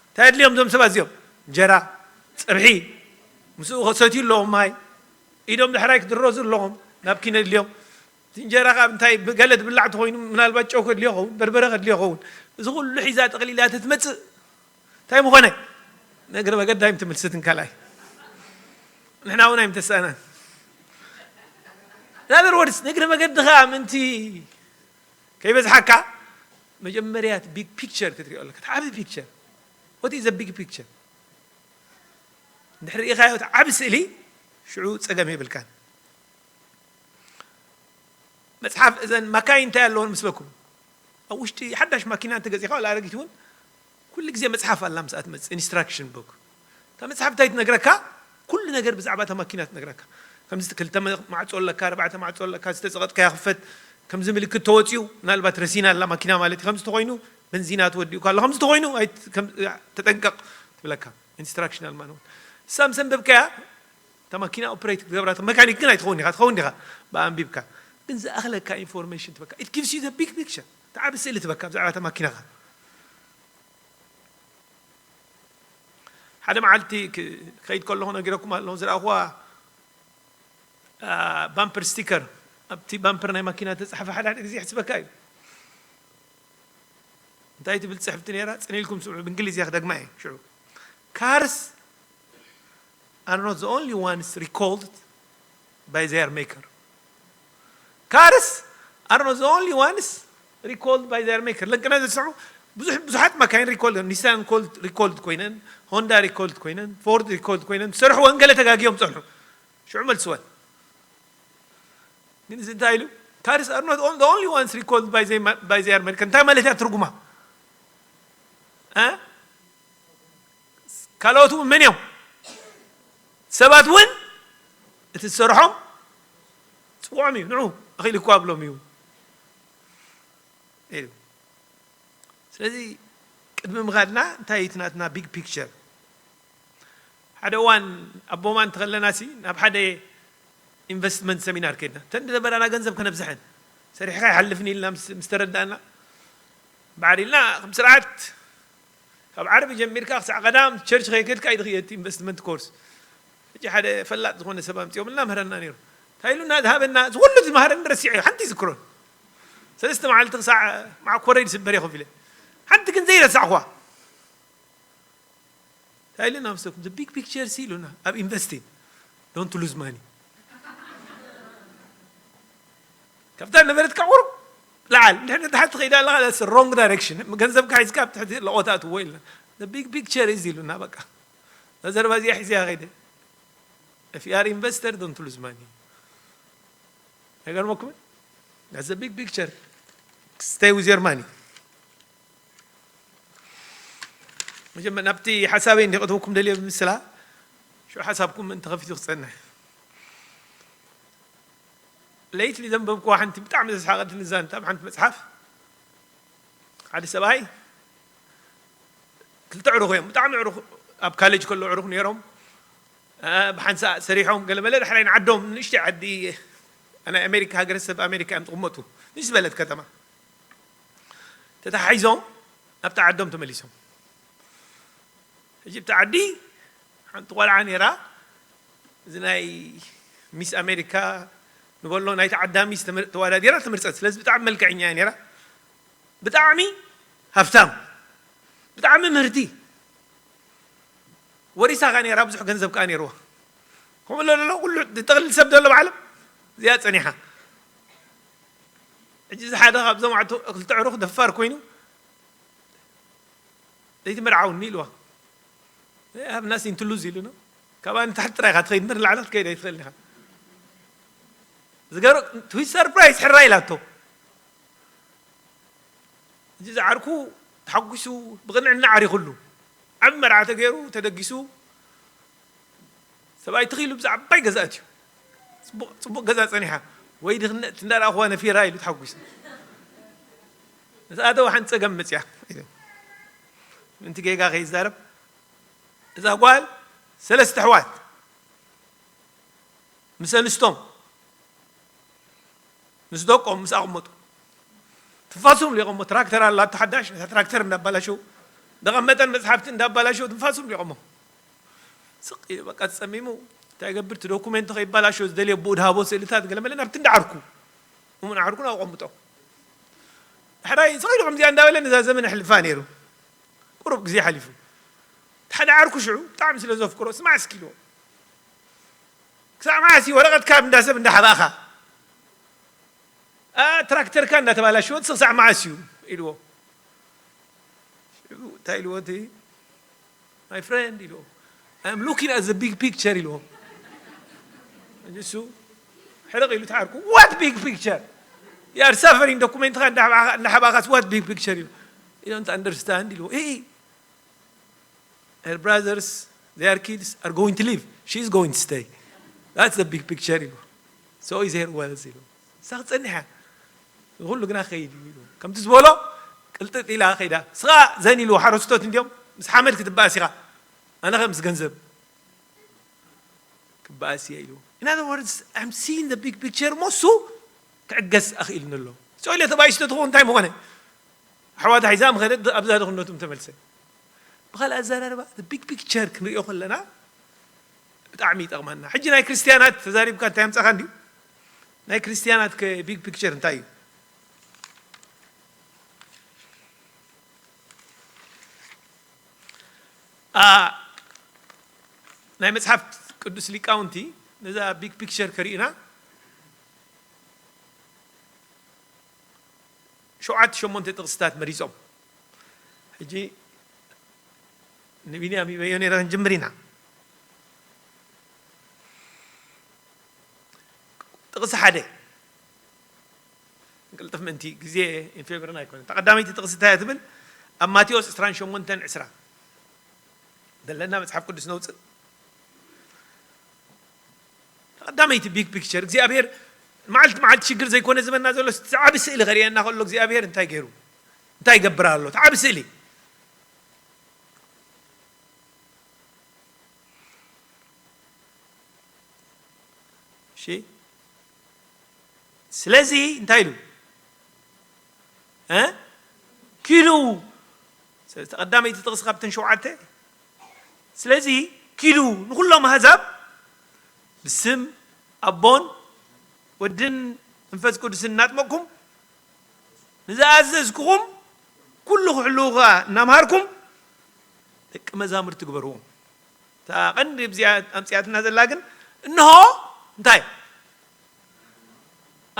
እንታይ ኣድልዮም እዞም ሰባት እዚኦም? እንጀራ፣ ጸብሒ፣ ምስኡ ከሰትዩ ኣለዎም ማይ፣ ኢዶም ዳሕራይ ክድረዙ ኣለዎም፣ ናፕኪን ኣድልዮም። እቲ እንጀራ ካብ እንታይ፣ ብገለ ትብላዕ ተኾይኑ፣ ምናልባት ጨው ከድልዮ ኸውን፣ በርበረ ከድልዮ ኸውን። እዚ ኩሉ ሒዛ ጠቕሊላ ተትመጽእ፣ እንታይ ምኾነ? ንእግሪ መገድ ኣይምትምልስትን ካልኣይ። ንሕና እውን ኣይምተሳእናን። In other words፣ ንእግሪ መገድኻ ምእንቲ ከይበዝሓካ፣ መጀመርያ እቲ ቢግ ፒክቸር ክትሪኦ ኣለካ። እቲ ዓቢ ፒክቸር። What is the big picture? እንድሕር ርኢኻዮ እቲ ዓቢ ስእሊ፣ ሽዑ ጸገም የብልካን። መጽሓፍ፣ እዘን ማካይን እንታይ ኣለወን ምስለኩም? ኣብ ውሽጢ ሓዳሽ ማኪና እንተገዚእኻ፣ ዋላ ኣረጊት እውን፣ ኩሉ ግዜ መጽሓፍ ኣላ ምስኣ ትመጽእ፣ ኢንስትራክሽን ቡክ። እታ መጽሓፍ እንታይ ትነግረካ? ኩሉ ነገር ብዛዕባ እታ ማኪና ትነግረካ። ከምዚ ክልተ መ-፣ ማዕጾ ኣለካ፣ ኣርባዕተ ማዕጾ ኣለካ፣ ዝተጸቐጥካዮ ክፈት፣ ከምዚ ምልክት ተወፂኡ፣ ምናልባት ረሲና ኣላ ማኪና ማለት እዩ። ከምዚ ተኾይኑ፣ በንዚና ተወዲኡ ኣሎ። ከምዚ ተኾይኑ፣ ኣይ-፣ ከም-፣ ተጠንቀቕ ትብለካ። ኢንስትራክሽናል ማኑዋል። እሳ ምስ ኣንበብካያ፣ እታ ማኪና ኦፕሬት ክትገብራ፣ መካኒክ ግን ኣይትኸውን ኢኻ፣ ትኸውን ዲኻ? ብኣንቢብካ። ግን ዝኣኽለካ ኢንፎርሜሽን ትበካ። It gives you the big picture። እቲ ዓቢ ስእሊ ትበካ ብዛዕባ እታ ማኪናኻ። ሓደ መዓልቲ ክ-፣ ክኸይድ ከለኹ ነጊረኩም ኣለኹ፣ ዝረኣኹዋ፣ ኣ፣ ባምፐር ስቲከር፣ ኣብቲ ባምፐር ናይ ማኪና ተጻሕፈ ሓደ ሓደ ግዜ ይሕስበካ እዩ። እንታይ ትብል ጽሕፍቲ ነይራ? ጽን ኢልኩም ስምዑ፣ ብእንግሊዝ እያ ክደግማ እየ ሽዑ። Cars are not the only ones recalled by their maker. Cars are not the only ones recalled by their maker. ለንቅና ዘስዑ ብዙሕ፣ ብዙሓት መካይን ሪኮልድ፣ ኒሳን ኮልድ፣ ሪኮልድ ኮይነን፣ ሆንዳ ሪኮልድ ኮይነን፣ ፎርድ ሪኮልድ ኮይነን፣ ዝሰርሕወን ገለ ተጋግዮም ጸንሑ። ሽዑ መልስወን። ግን እዚ እንታይ ኢሉ? Cars are not on-, the only ones recalled by the, by their maker. እንታይ ማለት እያ ትርጉማ? እ? ካልኦት እውን መን እዮም? ሰባት እውን እቲ ዝሰርሖም ጽውዖም እዩ። ንዑ፣ ኣኺሉ እኳ ኣብሎም እዩ ኢሉ። ስለዚ ቅድሚ ምኻድና እንታይ እዩ እቲ ናትና ቢግ ፒክቸር? ሓደ እዋን ኣብ ቦማን እንተኸለና ሲ ናብ ሓደ ኢንቨስትመንት ሰሚናር ከድና። እተን ዝነበራና ገንዘብ ከነብዝሐን። ሰሪሕካ ኣይሓልፍን ኢልና ምስ፣ ምስ ተረዳእና፣ ባዕር ኢልና ከም ስርዓት ካብ ዓርቢ ጀሚርካ ክሳዕ ቀዳም ቸርች ከይከድካ እዩ ድኽየት ኢንቨስትመንት ኮርስ። ሕጂ ሓደ ፈላጥ ዝኾነ ሰብ ኣምጺኦምልና ምህረና ነይሩ። እንታይ ኢሉና ዝሃበና፣ እዚ ኩሉ ዝመሃረኒ ረሲዐ፣ ሓንቲ ይዝክሮን። ሰለስተ መዓልቲ ክሳዕ መዓኮረይ ዝስበር እየ ኮፍ ኢለ። ሓንቲ ግን ዘይረሳዕኹዋ። እንታይ ኢሉና መሰልኩም? The big picture ሲ ኢሉና፣ ኣብ ኢንቨስቲንግ፣ don't lose money። ካብታ ነበረትካ ቁሩብ ላዓል፣ እንድሕር ንታሕቲ ከይዳ ኣለኻ፣ that's wrong direction። ገንዘብካ ሒዝካ ኣብ ትሕቲ ለቖ ትኣትዎ ኢልና። The big picture is ኢሉና፣ በቃ። እዛ ዘረባ እዚኣ ሒዘያ ከይደ። If you are investor, don't lose money። ኣይገርመኩምን? That's the big picture. Stay with your money። መጀመር-፣ ናብቲ ሓሳበይ እንዲ ከእትወኩም ደልየ ብምስላ፣ ሽዑ ሓሳብኩም ምእንቲ ከፊቱ ክጸንሕ። ለይትሊ ዘንበብኩዋ ሓንቲ ብጣዕሚ ዘስሓቐትኒ ዛንታ ኣብ ሓንቲ መጽሓፍ፣ ሓደ ሰብኣይ ክልተ ኣዕሩኽ እዮም፣ ብጣዕሚ ኣዕሩኽ፣ ኣብ ካሌጅ ከሎ ኣዕሩኽ ነይሮም። እ፣ ብሓንሳእ ሰሪሖም ገለመለ፣ ዳሕራይ ንዓዶም፣ ንእሽተይ ዓዲ፣ ናይ ኣሜሪካ፣ ሃገረሰብ ኣሜሪካ እዮም ዝቕመጡ፣ ንእሽት ዝበለት ከተማ። ተተሓሒዞም ናብታ ዓዶም ተመሊሶም። ሕጂ ኣብቲ ዓዲ ሓንቲ ቆልዓ ነይራ፣ እዚ ናይ ሚስ ኣሜሪካ ንበሎ፣ ናይቲ ዓዳ ሚስ ተመ-፣ ተወዳዲራ ተመርጸት። ስለዚ ብጣዕሚ መልክዐኛ እያ ነይራ። ብጣዕሚ ሃፍታም፣ ብጣዕሚ ምህርቲ፣ ወሪሳ ከኣ ነይራ፣ ብዙሕ ገንዘብ ከኣ ነይርዋ። ከምኡ ኣሎ ዘሎ ኩሉ ዝጠቕልል ሰብ ዘሎ ባዕሎም እዚኣ ጸኒሓ። ሕጂ እዚ ሓደ ካብዞም ኣዕቱ-፣ ክልተ ኣዕሩኽ ደፋር ኮይኑ፣ "ዘይትምርዓውኒ?" ኢልዋ። "I have nothing to lose" ኢሉ ነው። ካብኣ ንታሕቲ ጥራይ ኢኻ ትኸይድ እምበር ንላዕሊ ክትከይድ ኣይትኽእልን ኢኻ። ዝገርም፣ to his surprise ሕራይ ኢላቶ። እዚ ዝዓርኩ ተሓጒሱ ብቕንዕና ዓሪኹሉ። ዓቢ መርዓ ተገይሩ፣ ተደጊሱ። ሰብኣይ ትኽ ኢሉ ብዛ ዓባይ ገዛ ኣትዩ። ጽቡቕ፣ ጽቡቕ ገዛ ጸኒሓ። ወይ ድኽነት እንዳረኣኹዋ ነፊራ ኢሉ ተሓጒሱ። ምስ ኣተወ ሓንቲ ጸገም መጽያ። ምእንቲ ጌጋ ከይዛረብ፣ እዛ ጓል ሰለስተ ኣሕዋት ምስ ኣንስቶም፣ ምስ ደቆም ምስ ኣቕመጡ፣ ትንፋሶም ሊቖሞ። ትራክተር ኣላቶ ሓዳሽ፣ ነታ ትራክተር እንዳባላሸው፣ ደቐመጠን መጽሓፍቲ እንዳባላሸው ትንፋሶም ሊቖሞ። ስቕ ኢሉ በቃ ተጸሚሙ፣ እንታይ ይገብር? እቲ ዶኩሜንቱ ከይባላሸው ዝደልዮ ብኡ ድሃቦ ስእልታት ገለመለ ናብቲ እንዳ ዓርኩ፣ እሙን ዓርኩ ናብኡ ኣቐምጦ። ሕራይ ስቕ ኢሉ ከምዚኣ እንዳበለ ነዛ ዘመን ኣሕልፋ ነይሩ። ቁሩብ ግዜ ሓሊፉ። እቲ ሓደ ዓርኩ ሽዑ ብጣዕሚ ስለ ዘፍቅሮ፣ "ስማዕ እስኪ" ኢልዎ። "ክሳዕ መዓስ እዩ ወረቐትካ ኣብ እንዳ ሰብ እንዳሓባእኻ? ኣ፣ ትራክተርካ እንዳተባላሸወት ክሳዕ መዓስ እዩ?" ኢልዎ። ሽዑ እንታይ ኢልዎ እቲ? "My friend" ኢልዎ። "I am looking at the big picture" ኢልዎ። ንሱ ሕርቕ ኢሉ ተዓርኩ። "What big picture? You are suffering፣ ዶኩሜንትኻ እንዳሓባእኻ፣ እንዳሓባእኻስ what big picture?" ኢሉ። "You don't understand" ኢልዎ። "Hey, her brothers, their kids are going to leave. She is going to stay. That's the big picture" ኢልዎ። "So is her wealth" ኢልዎ። እሳ ክትጸንሕ እያ። ኩሉ ግና ክኸይድ እዩ ኢሉ። ከምቲ ዝበሎ ቅልጥጥ ኢላ ከይዳ። ስኻ ዘን ኢሉ ሓረስቶት እንዲዮም ምስ ሓመድ ክትበኣስ ኢኻ። ኣነ ኸ ምስ ገንዘብ ክበኣስ እየ ኢሉ። In other words, I'm seeing the big picture እሞ እሱ ክዕገስ ኣኽኢልኒ ኣሎ። ስቕ ኢለ ተባኢሱ ተትኸውን እንታይ ምኾነ? ኣሕዋታ ሒዛ ምኸደት ኣብዛ ድኽነቱ ምተመልሰ። ብኻልእ ኣዘራርባ the big picture ክንሪኦ ከለና ብጣዕሚ ይጠቕመና። ሕጂ ናይ ክርስትያናት ተዛሪብካ እንታይ ኣምጻኻ እንድዩ? ናይ ክርስትያናት ከ big picture እንታይ እዩ? ኣ፣ ናይ መጽሓፍ ቅዱስ ሊቃውንቲ ነዛ big picture ከርእዩና ሸውዓተ ሸሞንተ ጥቕስታት መሪጾም። ሕጂ ንቢንያም ይበዮ ነይረ ክንጅምር ኢና። ጥቕሲ ሓደ ንቅልጥፍ ምእንቲ ግዜ ኢንፌቨርና ኣይኮነን። እታ ቀዳመይቲ ጥቕሲ እንታይ እያ ትብል? ኣብ ማቴዎስ ዕስራን ሸሞንተን ዕስራ ዘለና መጽሓፍ ቅዱስ ነውፅእ። ቀዳመይቲ ቢግ ፒክቸር እግዚኣብሔር መዓልቲ መዓልቲ ሽግር ዘይኮነ ዝበና ዘሎ እቲ ዓቢ ስእሊ ከርእየና ከሎ እግዚኣብሔር እንታይ ገይሩ እንታይ ይገብር ኣሎ እቲ ዓቢ ስእሊ እሺ ስለዚ እንታይ ኢሉ እ ኪዱ ስለዚ ቀዳመይቲ ጥቕሲ ካብተን ሸውዓተ ስለዚ ኪዱ ንኹሎም ኣህዛብ ብስም ኣቦን ወድን መንፈስ ቅዱስን እናጥመቕኩም ንዝኣዘዝኩኹም ኩሉ ክሕልዉ ከኣ እናምሃርኩም ደቂ መዛሙርቲ ግበርዎም እታ ቀንዲ ኣብዚኣ ኣምፅኣትና ዘላ ግን እንሆ እንታይ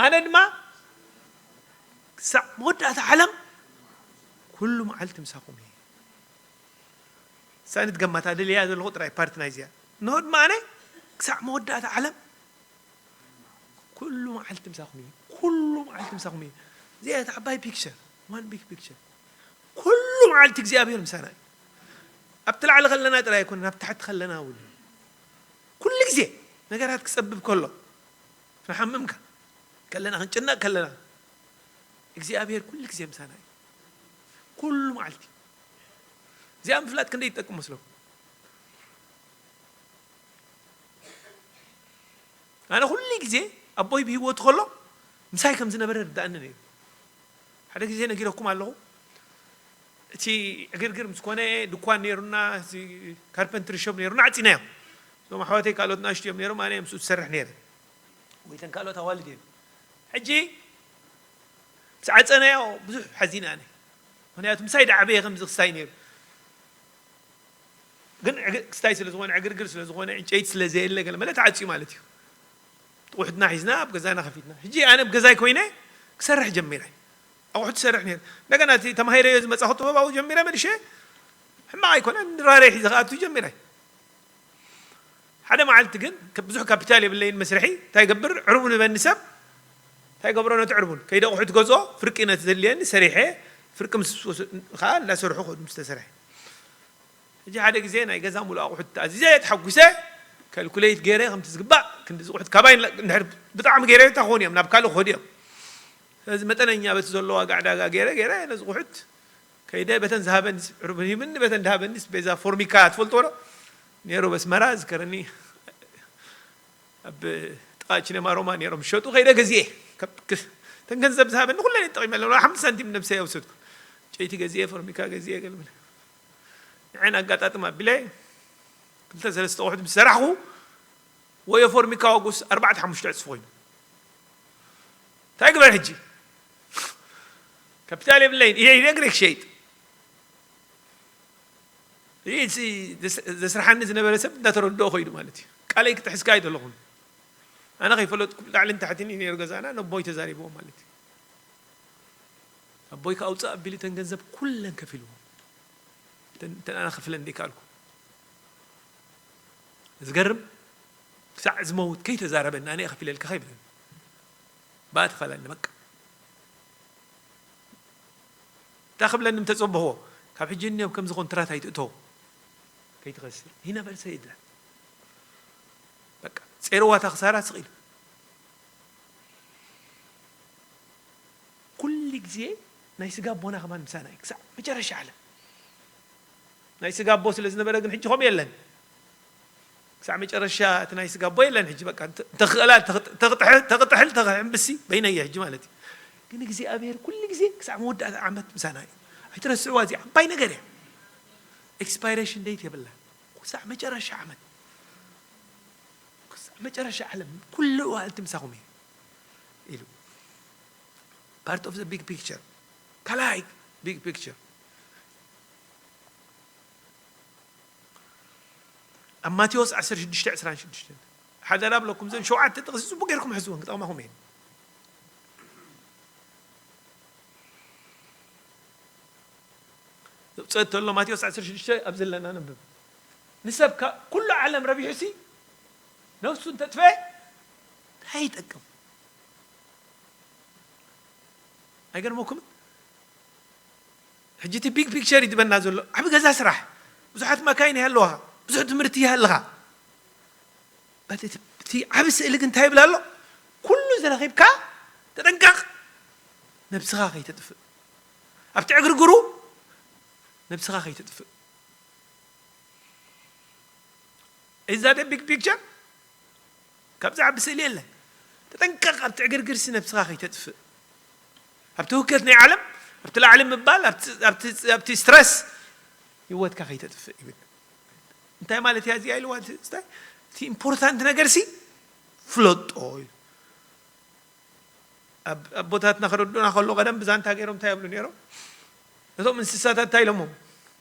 ኣነ ድማ ክሳዕ መወዳእታ ዓለም ኩሉ መዓልቲ ምሳኹም እየ ሳኒ ትገማታ ደልያ ዘለኹ ጥራይ ፓርቲ ናይዚያ እንሆ ድማ ኣነ ክሳዕ መወዳእታ ዓለም ኩሉ መዓልቲ ምሳኹም እዩ ኩሉ መዓልቲ ምሳኹም እዩ እዚኣ እቲ ዓባይ ፒክቸር ዋን ቢግ ፒክቸር ኩሉ መዓልቲ እግዚኣብሔር ምሳና እዩ ኣብቲ ላዕሊ ከለና ጥራይ ኣይኮነን ኣብ ታሕቲ ከለና እውን ኩሉ ግዜ ነገራት ክፀብብ ከሎ ክንሓምምካ ከለና ክንጭነቅ ከለና እግዚኣብሔር ኩሉ ግዜ ምሳና እዩ ኩሉ መዓልቲ እዚኣ ምፍላጥ ክንደይ ይጠቅም መስለኩም ኣነ ኩሉ ግዜ ኣቦይ ብህይወቱ ከሎ ምሳይ ከም ዝነበረ ርዳእኒ ነይሩ ሓደ ግዜ ነጊረኩም ኣለኹ እቲ ዕግርግር ምስ ኮነ ድኳን ነይሩና ካርፐንትሪ ሾፕ ነይሩና ዓፂናዮም እዞም ኣሕዋተይ ካልኦት ናእሽቱ እዮም ነይሮም ኣነ ምስኡ ዝሰርሕ ነይረ ወይተን ካልኦት ኣዋልድ እዮም ሕጂ ምስ ዓፀናዮ ብዙሕ ሓዚነ ኣነ ምክንያቱ ምሳይ ዳዕበየ ከምዚ ክስታይ ነይሩ ግን ክስታይ ስለ ዝኾነ ዕግርግር ስለ ዝኾነ ዕንጨይቲ ስለ ዘየለ ገለ መለ ተዓፅዩ ማለት እዩ ጥቑሕትና ሒዝና ኣብ ገዛና ከፊትና ሕጂ ኣነ ኣብ ገዛይ ኮይነ ክሰርሕ ጀሚረ ኣቑሑ ትሰርሕ ነይረ እንደገና እቲ ተማሂረዮ ዝመፃኹ ጥበባዊ ጀሚረ መልሸ ሕማቕ ኣይኮነን ድራረይ ሒዘ ክኣቱ ጀሚረ ሓደ መዓልቲ ግን ብዙሕ ካፒታል የብለይን መስርሒ እንታይ ገብር ዕርቡን ህበኒ ሰብ እንታይ ገብሮ ነቲ ዕርቡን ከይደ ኣቑሑ ትገዝኦ ፍርቂ ነቲ ዘድልየኒ ሰሪሐ ፍርቂ ምስ ከዓ እንዳሰርሑ ከዱ ምስ ተሰርሐ ሕጂ ሓደ ግዜ ናይ ገዛ ሙሉእ ኣቑሑት ተኣዚዘ ተሓጒሰ ካልኩሌት ገይረ ከምቲ ዝግባእ ክንዲ ዝቑሑት ካባይ እንድሕር ብጣዕሚ ገይረ እንታይ ክኾኑ እዮም ናብ ካልእ ክኸዱ እዮም ስለዚ መጠነኛ በቲ ዘሎ ዋጋ ዕዳጋ ገይረ ገይረ ነዚ ቑሑት ከይደ በተን ዝሃበኒ ዕርቡን ሂብኒ በተን ዝሃበኒ ቤዛ ፎርሚካ ትፈልጥዎ ዶ ነይሩ በስመራ ዝከረኒ ኣብ ጥቓ ቺነማ ሮማ ነይሮም ዝሸጡ ከይደ ገዚኤ ተን ገንዘብ ዝሃበኒ ኩለን ይጠቂመ ኣለዋ ሓምቲ ሳንቲም ነብሰይ ኣውሰድኩ ጨይቲ ገዚኤ ፎርሚካ ገዚኤ ገልብል ንዐን ኣጋጣጥም ኣቢለ ክልተ ሰለስተ ኣቑሑት ምስ ሰራሕኹ ወዮ ፎርሚካ ዋጉስ ኣርባዕተ ሓሙሽተ ዕፅፊ ኮይኑ እንታይ ግበር ሕጂ ካፒታል የብለይን እየ ኢለ ግሬ ክሸይጥ እዚ ዘስርሓኒ ዝነበረ ሰብ እንዳተረድኦ ኮይዱ ማለት እዩ ቃለይ ክጥሕስካ ኣይደለኹን ኣነ ከይፈለጥኩ ላዕልን ታሕትን እዩ ነይሩ ገዛና ነቦይ ተዛሪብዎ ማለት እዩ ኣቦይ ከኣውፅእ ኣቢሉ ተን ገንዘብ ኩለን ከፊልዎ ተን ኣነ ከፍለን ዘይከኣልኩ ዝገርም ክሳዕ ዝመውት ከይተዛረበኒ ኣነ ከፊለልካ ከይብለኒ ባእቲ ኸለኒ በቃ እንታይ ክብለኒ ምተፀበኽዎ ካብ ሕጂ እኒኦም ከምዚ ኮንትራት ኣይትእተው ከይትኸስር ይነበርሰ ይድላ በቃ ጼርዋታ ክሳራ ስቕ ኢሉ ግዜ ናይ ስጋ ኣቦና ከማን ምሳና እዩ፣ ክሳዕ መጨረሻ ዓለም። ናይ ስጋ ኣቦ ስለ ዝነበረ ግን ሕጂ ከምኡ የለን። ክሳዕ መጨረሻ እቲ ናይ ስጋ ኣቦ የለን። ሕጂ በቃ እንተ-፣ እንተኽእላ ተኽጥ-፣ ተኽጥሕ-፣ ተኽጥሕል ተኽሕምብሲ በይነየ ሕጂ ማለት እዩ። ግን እግዚኣብሔር ኩሉ ግዜ ክሳዕ መወዳእታ ዓመት ምሳና እዩ። ኣይትረስዕዋ፣ እዚኣ ዓባይ ነገር እያ። ኤክስፓይሬሽን ዴት የብላን። ክሳዕ መጨረሻ ዓመት፣ ክሳዕ መጨረሻ ዓለም ኩሉ እዋን እቲ ምሳኹም እዩ ኢሉ። Part of the big picture። ካልኣይ ቢግ ፒክቸር ኣብ ማቴዎስ ዓሰርተ ሽዱሽተ ዕስራን ሽዱሽተን፣ ሓደራ ብለኩም፣ ዘን ሸውዓተ ጥቕሲ ጽቡቕ ጌርኩም ሕዝወን፣ ክጠቕማኹም እየን። ዘውፅኦ ተሎ ማቴዎስ ዓሰርተ ሽዱሽተ ኣብ ዘለና ነንብብ። ንሰብ ካ-፣ ኩሉ ዓለም ረቢሑሲ ነፍሱ እንተጥፍኤ እንታይ ይጠቅም? ኣይገርመኩምን? ሕጂ እቲ ቢግ ፒክቸር ይድበና ዘሎ። ዓቢ ገዛ ስራሕ፣ ብዙሓት መካይን ይሃለዋኻ፣ ብዙሕ ትምህርቲ ይሃልኻ። But እቲ፣ እቲ ዓቢ ስእሊ ግን እንታይ ይብል ኣሎ? ኩሉ ዝረኺብካ ተጠንቀቕ፣ ነብስኻ ከይተጥፍእ። ኣብቲ ዕግርግሩ ነብስኻ ከይተጥፍእ። Is that a big picture? ካብዚ ዓቢ ስእሊ የለን። ተጠንቀቕ፣ ኣብቲ ዕግርግርሲ ነብስኻ ከይተጥፍእ። ኣብቲ ህውከት ናይ ዓለም፣ ኣብቲ ላዕሊ ምባል፣ ኣብቲ፣ ኣብቲ፣ ኣብቲ ስትረስ ህይወትካ ከይተጥፍእ ይብል። እንታይ ማለት እያ እዚኣ ኢልዋ? እቲ፣ እቲ ኢምፖርታንት ነገርሲ ፍለጦ ኢሉ። ኣብ-፣ ኣቦታትና ከረድኡና ከሎ ቀደም ብዛንታ ገይሮም እንታይ ይብሉ ነይሮም? ነቶም እንስሳታት እንታይ ኢሎሞም?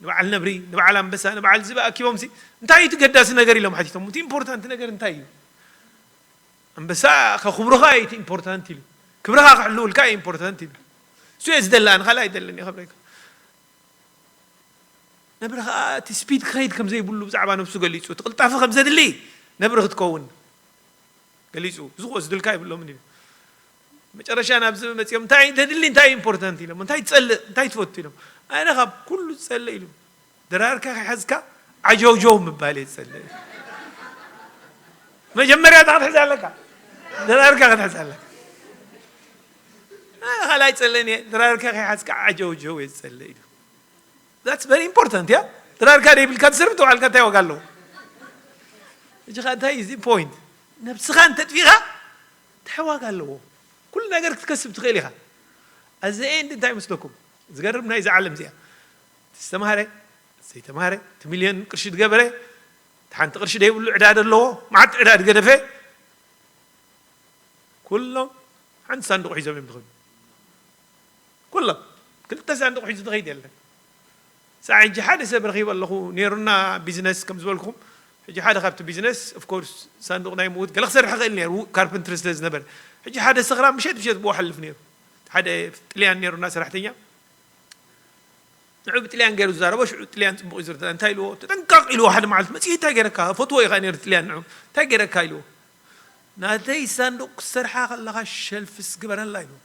ንበዓል ነብሪ፣ ንበዓል ኣንበሳ፣ ንበዓል ዝብኢ ኣኪቦምሲ እንታይ እዩ እቲ ገዳሲ ነገር ኢሎም ሓቲቶም? እቲ ኢምፖርታንት ነገር እንታይ እዩ? ኣንበሳ ከኽብሩኻ እዩ እቲ ኢምፖርታንት ኢሉ። ክብርኻ ክሕልውልካ እዩ ኢምፖርታንት ኢሉ። እሱ እየ ዝደሊ፣ ኣነ ካልእ ኣይደልን እየ ከብረካ። ነብሪ ኸኣ እቲ ስፒድ ክኸይድ ከም ዘይብሉ ብዛዕባ ነብሱ ገሊጹ፣ እቲ ቅልጣፈ ከም ዘድሊ ነብሪ ክትከውን ገሊጹ። እዚ ክወስድልካ ይብሎምን እዩ። መጨረሻ ናብዚ መጺኦም፣ "እንታይ ተድሊ፣ እንታይ ኢምፖርታንት?" ኢሎም። "እንታይ ትጸልእ፣ እንታይ ትፈቱ?" ኢሎም። "ኣነ ካብ ኩሉ ዝጸልእ" ኢሉ። ድራርካ ከይሓዝካ ዓጀውጀው ምባል እየ ዝጸልእ። መጀመርያ እታ ክትሕዝ ኣለካ። ድራርካ ክትሕዝ ኣለካ። "ኣነ ካልኣይ ጸለኒ እየ፣ ድራርካ ከይሓዝካ ዓጀውጀው እየ ዝጸልእ" ኢሉ። That's very important፣ ያ። ድራርካ ደይብልካ ትስርብ ተባልካ እንታይ ዋጋ ኣለዎ? ሕጂ ኸ እንታይ እዚ ፖይንት? ነብስኻ እንተጥፊኻ እንታይ ዋጋ ኣለዎ? ኩሉ ነገር ክትከስብ ትኽእል ኢኻ። At the end እንታይ ይመስለኩም? ዝገርም ናይዛ ዓለም እዚኣ። ዝተማሃረ፣ ዘይተማሃረ፣ እቲ ሚልዮን ቅርሺ ዝገበረ፣ እቲ ሓንቲ ቅርሺ ደይብሉ ዕዳ ዘለዎ፣ መዓት ዕዳ ዝገደፈ፣ ኩሎም ሓንቲ ሳንዱቕ ሒዞም እዮም ዝኸዱ። ኩሎም ክልተ ሳንዱቕ ሒዙ ዝኸይድ የለን። ሳዕ ሕጂ ሓደ ሰብ ረኺበ ኣለኹ፣ ነይሩና ቢዝነስ ከም ዝበልኩም። ሕጂ ሓደ ካብቲ ቢዝነስ፣ ኦፍ ኮርስ፣ ሳንዱቕ ናይ ምዉት ገለ ክሰርሕ ይኽእል ነይሩ፣ ካርፕንትሪ ስለ ዝነበረ። ሕጂ ሓደ ሰኽራም ምሸት ምሸት ብኡ ሓልፍ ነይሩ። ሓደ ጥልያን ነይሩና ሰራሕተኛ። ንዑ ብጥልያን ገይሩ ዝዛረቦ፣ ሽዑ ጥልያን ጽቡቕ እዩ ዝርዳእ። እንታይ ኢልዎ? "ተጠንቀቕ" ኢልዎ ሓደ መዓልቲ መጺኡ። "እንታይ ገይረካ? ፈትዎ ኢኻ ነይሩ ጥልያን ንዑ። እንታይ ገይረካ?" ኢልዎ። "ናተይ ሳንዱቕ ክትሰርሓ ከለኻ ሸልፍስ ግበረላ" ኢልዎ።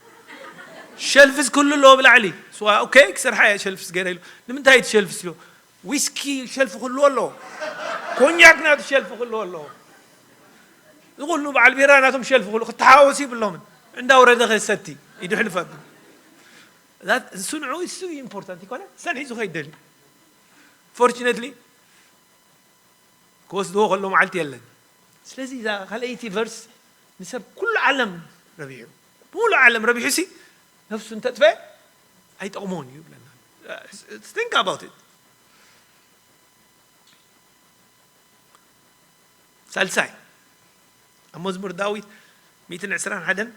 "ሸልፍስ ክህሉ ኣለዎ ብላዕሊ?" ስዋ፣ "ኦኬ፣ ክሰርሓ እየ ሸልፍስ ገይረ" ኢሉ። "ንምንታይ እቲ ሸልፍስ?" ኢልዎ። "ዊስኪ ሸልፍ ክህልዎ ኣለዎ። ኮኛክ ናቱ ሸልፍ ክህልዎ ኣለዎ። ዝኹሉ በዓል ቢራ ናቶም ሸልፍ ክህሉ፣ ክተሓወሱ ይብሎምን። እንዳውረደ ከሰቲ፣ ኢዱ ሕልፍ ኣብሉ።" That፣ እሱ ንዑ፣ እሱ ኢምፖርታንት ይኮነ፣ ሰልሒ ዝኸይድ ደልዩ። ፎርቹነትሊ፣ ክወስድዎ ከሎ መዓልቲ የለን። ስለዚ እዛ ካልኣይቲ ቨርስ ንሰብ ኩሉ ዓለም ረቢሑ፣ ሙሉእ ዓለም ረቢሑሲ ነፍሱ እንተጥፈ ኣይጠቕሞን እዩ ይብለና። Think about it። ሳልሳይ፣ ኣብ መዝሙር ዳዊት ሚእትን ዕስራን ሓደን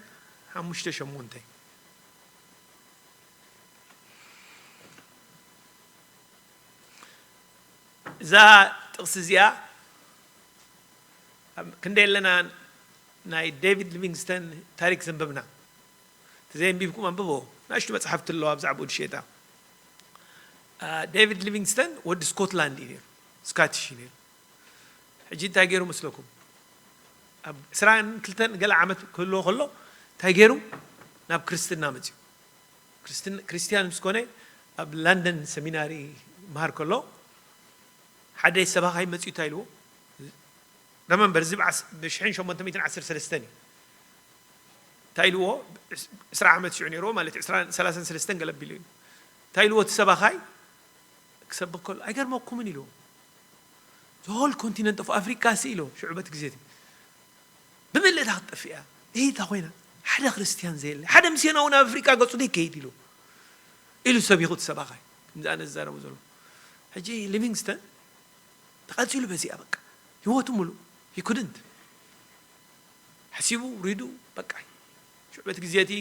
ሓሙሽተ ሸሞንተ። እዛ ጥቕሲ እዚኣ ኣብ ክንደይ ኣለና ናይ ዴቪድ ሊቪንግስተን ታሪክ ዘንበብና? ተዘየንቢብኩም ኣንብቦ። ንእሽቱ መጽሓፍቲ ኣለዋ ብዛዕባኡ ዝሸጣ። አ፣ ዴቪድ ሊቪንግስተን ወዲ ስኮትላንድ እዩ ነይሩ። ስካቲሽ እዩ ነይሩ። ሕጂ እንታይ ገይሩ መስለኩም? ኣብ ዕስራን ክልተን ገለ ዓመት ክህልዎ ከሎ እንታይ ገይሩ? ናብ ክርስትና መጺኡ። ክርስትን-፣ ክርስትያን ምስ ኮነ ኣብ ለንደን ሰሚናሪ ይመሃር ከሎ ሓደ ሰባኻይ መጺኡ እንታይ ኢልዎ? ረመምበር፣ እዚ ብዓስ-፣ ብሽሕን ሸሞንተ ሚእትን ዓሰርተ ሰለስተን እዩ። እንታይ ኢልዎ? ዕስራ ዓመት ሽዑ ነይርዎ ማለት እዩ። ዕስራን ሰላሳን ሰለስተን ገለ ኣቢሉ እዩ። እንታይ ኢልዎ? እቲ ሰባኻይ ክሰብኽ ከሎ፣ "ኣይገርመኩምን?" ኢልዎ። "The whole continent of Africa ሲ" ኢልዎ። ሽዑ በቲ ግዜ እቲ፣ "ብመለእታ ክትጠፍእ እያ። እይ፣ እታ ኮይና፣ ሓደ ክርስትያን ዘየለ፣ ሓደ ምስዮናዊ ናብ ኣፍሪቃ ገጹ ዘይከይድ?" ኢልዎ። ኢሉ ሰቢኹ እቲ ሰባኻይ። ከምዚ ኣነ ዝዛረቦ ዘሎ። ሕጂ ሊቪንግስተን ተቐጺሉ በዚኣ በቃ። ህይወቱ ሙሉእ። He couldn't። ሓሲቡ፣ ሪዱ፣ በቃ። ሽዑ በቲ ግዜ እቲ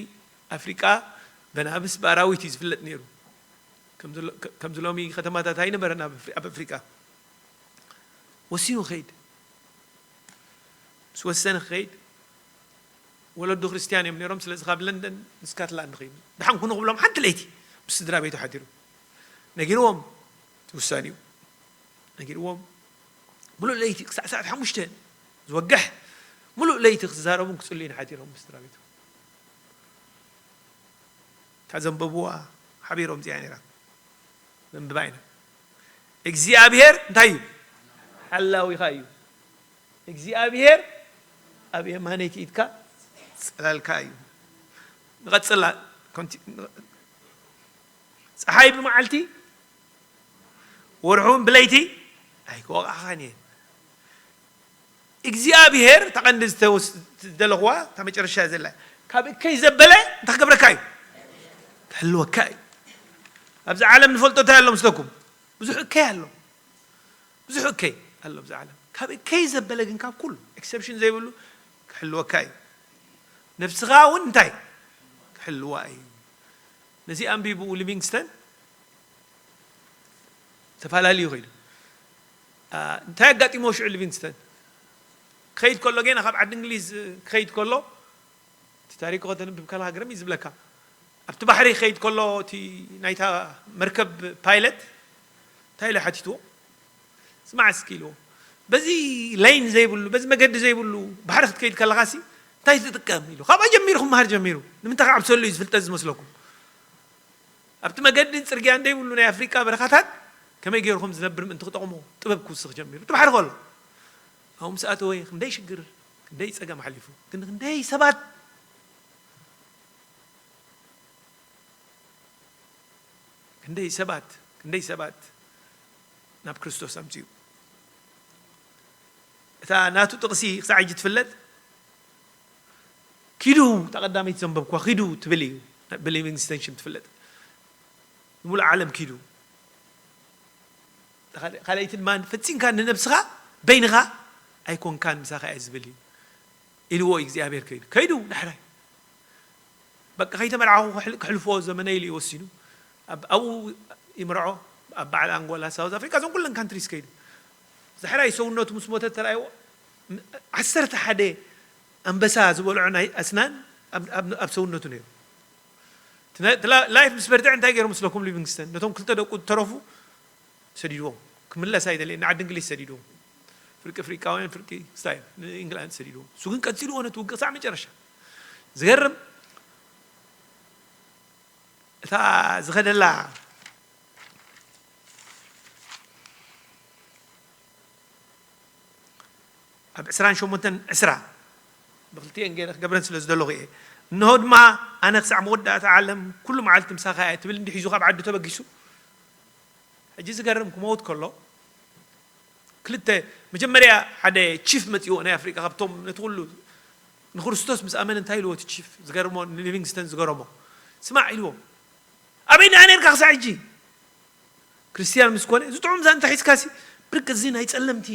ኣፍሪቃ በናብስ ብኣራዊት እዩ ዝፍለጥ ነይሩ። ከምዚ ሎ-፣ ከምዚ ሎሚ ከተማታት ኣይነበረን ኣብ ኣፍሪ-፣ ኣብ ኣፍሪቃ። ወሲኑ ክኸይድ። ምስ ወሰነ ክኸይድ፣ ወለዱ ክርስትያን እዮም ነይሮም። ስለዚ ካብ ለንደን ንስካትላንድ ኸይዱ። ደሓን ኩኑ ክብሎም ሓንቲ ለይቲ ምስ ስድራ ቤቱ ሓዲሩ። ነጊርዎም እቲ ውሳኔኡ። ነጊርዎም። ሙሉእ ለይቲ ክሳዕ ሰዓት ሓሙሽተ ዝወግሕ፣ ሙሉእ ለይቲ ክዛረቡን ክጽልዩን ሓዲሮም ምስ ስድራ ቤቱ። እታ ዘንበብዋ ሓቢሮም እዚኣ ነይራ። ዘንብባ ኢና። እግዚኣብሔር እንታይ እዩ? ሓላዊኻ እዩ። እግዚኣብሔር ኣብ የማነይቲ ኢድካ ጽላልካ እዩ። ንቐጽላ። ኮንቲ-፣ ጸሓይ ብመዓልቲ፣ ወርሑ እውን ብለይቲ ኣይክወቕዓኻን እየን። እግዚኣብሔር፣ እታ ቀንዲ ዝተወስ-፣ ዝደለኽዋ፣ እታ መጨረሻ ዘላ፣ ካብ እከይ ዘበለ እንታይ ክገብረካ እዩ? ክሕልወካ እዩ። ኣብዚ ዓለም ንፈልጦ እንታይ ኣሎ ምስለኩም? ብዙሕ እከይ ኣሎ። ብዙሕ እከይ ኣሎ ኣብዚ ዓለም። ካብ እከይ ዘበለ ግን ካብ ኩሉ፣ ኤክሰፕሽን ዘይብሉ፣ ክሕልወካ እዩ። ነብስኻ እውን እንታይ? ክሕልዋ እዩ። ነዚ ኣንቢቡ ሊቪንግስተን ተፈላለዩ ኸይዱ። ኣ፣ እንታይ ኣጋጢሞ ሽዑ ሊቪንግስተን? ክኸይድ ከሎ፣ ጌና ካብ ዓዲ እንግሊዝ ክኸይድ ከሎ፣ እቲ ታሪኹ ከተንብብ ከለኻ ግርም እዩ ዝብለካ። ኣብቲ ባሕሪ ክኸይድ ከሎ፣ እቲ ናይታ መርከብ ፓይለት እንታይ ኢሉ ሓቲትዎ? "ስማዕ እስኪ" ኢልዎ፣ "በዚ ሌን ዘይብሉ፣ በዚ መገዲ ዘይብሉ ባሕሪ ክትከይድ ከለኻሲ እንታይ ትጥቀም?" ኢሉ። ካብኣ ጀሚሩ ክመሃር ጀሚሩ። ንምንታይ ከዓብሰሉ እዩ ዝፍልጠት ዝመስለኩም? ኣብቲ መገድን ጽርግያን ዘይብሉ ናይ ኣፍሪቃ በረኻታት ከመይ ገይሩ ከም ዝነብር ምእንቲ ክጠቕሞ ጥበብ ክውስኽ ጀሚሩ። እቲ ባሕሪ ከሎ ኣብኡ ምስ ኣተወ ክንደይ ሽግር፣ ክንደይ ጸገም ሓሊፉ። ግን ክንደይ ሰባት፣ ክንደይ ሰባት፣ ክንደይ ሰባት ናብ ክርስቶስ ኣምጺኡ። እታ ናቱ ጥቕሲ ክሳዕ ሕጂ ትፍለጥ። ኪዱ፣ እታ ቀዳመይቲ ዘንበብኩዋ፣ ኪዱ ትብል እዩ። ብሊቪንግስተን ሽም ትፍለጥ። ንሙሉእ ዓለም ኪዱ። ካልኣይቲ ድማ፣ ፈጺምካ ንነብስኻ በይንኻ ኣይኮንካን፣ ምሳኻ እየ ዝብል እዩ ኢልዎ እግዚኣብሔር። ከይዱ፣ ከይዱ ዳሕራይ። በቃ ከይተመርዓኹ ክሕል-፣ ክሕልፎ ዘመነይ ኢሉ እዩ ወሲኑ። ኣብ-፣ ኣብኡ ይምርዖ፣ ኣብ በዓል ኣንጎላ፣ ሳውዝ ኣፍሪካ፣ እዞም ኩለን ካንትሪስ ከይዱ። ዳሕራይ ሰውነቱ ምስ ሞተ ተራእይዎ፣ ም-፣ ዓሰርተ ሓደ ኣንበሳ ዝበልዖ ናይ ኣስናን ኣብ፣ ኣብ፣ ኣብ ሰውነቱ ነይሩ። እቲ ና-፣ እቲ ላ-፣ ላይፍ ምስ በርትዐ እንታይ ገይሩ መስለኩም ሊቪንግስተን? ነቶም ክልተ ደቁ ዝተረፉ ሰዲድዎም። ክምለስ ኣይደለየን፣ ንዓዲ እንግሊዝ ሰዲድዎም። ፍርቂ ኣፍሪቃውያን፣ ፍርቂ ስታይል ንኢንግላንድ ሰዲድዎም። እሱ ግን ቀጺልዎ ነቲ ውግእ ክሳዕ መጨረሻ። ዝገርም፣ እታ ዝኸደላ ኣብ ዕስራን ሸሞንተን ዕስራ ብክልቲኤን ገይረ ክገብረን ስለ ዝደለኹ እየ። እንሆ ድማ ኣነ ክሳዕ መወዳእታ ዓለም ኩሉ መዓልቲ ምሳኻ እየ ትብል እንዲ ሒዙ ካብ ዓዱ ተበጊሱ። ሕጂ ዝገርም ክመውት ከሎ ክልተ፣ መጀመርያ ሓደ ቺፍ መጺዎ ናይ ኣፍሪቃ ካብቶም ነቲ ኩሉ ንክርስቶስ ምስ ኣመነ እንታይ ኢልዎ እቲ ቺፍ ዝገርሞ ንሊቪንግስተን ዝገረሞ። ስማዕ ኢልዎ፣ ኣበይ ደኣ ነርካ ክሳዕ ሕጂ? ክርስትያን ምስ ኮነ፣ እዚ ጥዑም ዛንታ ሒዝካሲ፣ ብርቅ እዚ ናይ ጸለምቲ፣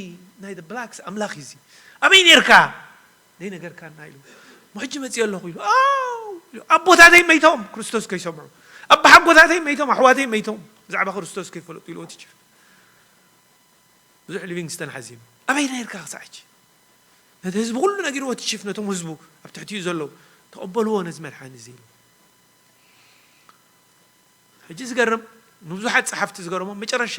ናይ the blacks ኣምላኽ እዩ እዚ። ኣበይ ኔርካ? ዘይነገርካና ኢሉ። እሞ ሕጂ መጺእ ኣለኹ ኢሉ። ኣው! ኢሉ። ኣቦታተይ መይቶም፣ ክርስቶስ ከይሰምዑ። ኣባሓጎታተይ መይቶም፣ ኣሕዋተይ መይቶም፣ ብዛዕባ ክርስቶስ ከይፈለጡ ኢሉ እቲ ቺፍ። ብዙሕ ሊቪንግስተን ሓዚኑ። ኣበይ ኔርካ ክሳዕ ሕጂ? ነቲ ህዝቢ ኩሉ ነጊርዎ እቲ ቺፍ ነቶም ህዝቡ ኣብ ትሕቲኡ ዘለዉ። ተቐበልዎ ነዚ መድሓኒ እዚ ኢሉ። ሕጂ ዝገርም፣ ንብዙሓት ጸሓፍቲ ዝገረሞም፣ መጨረሻ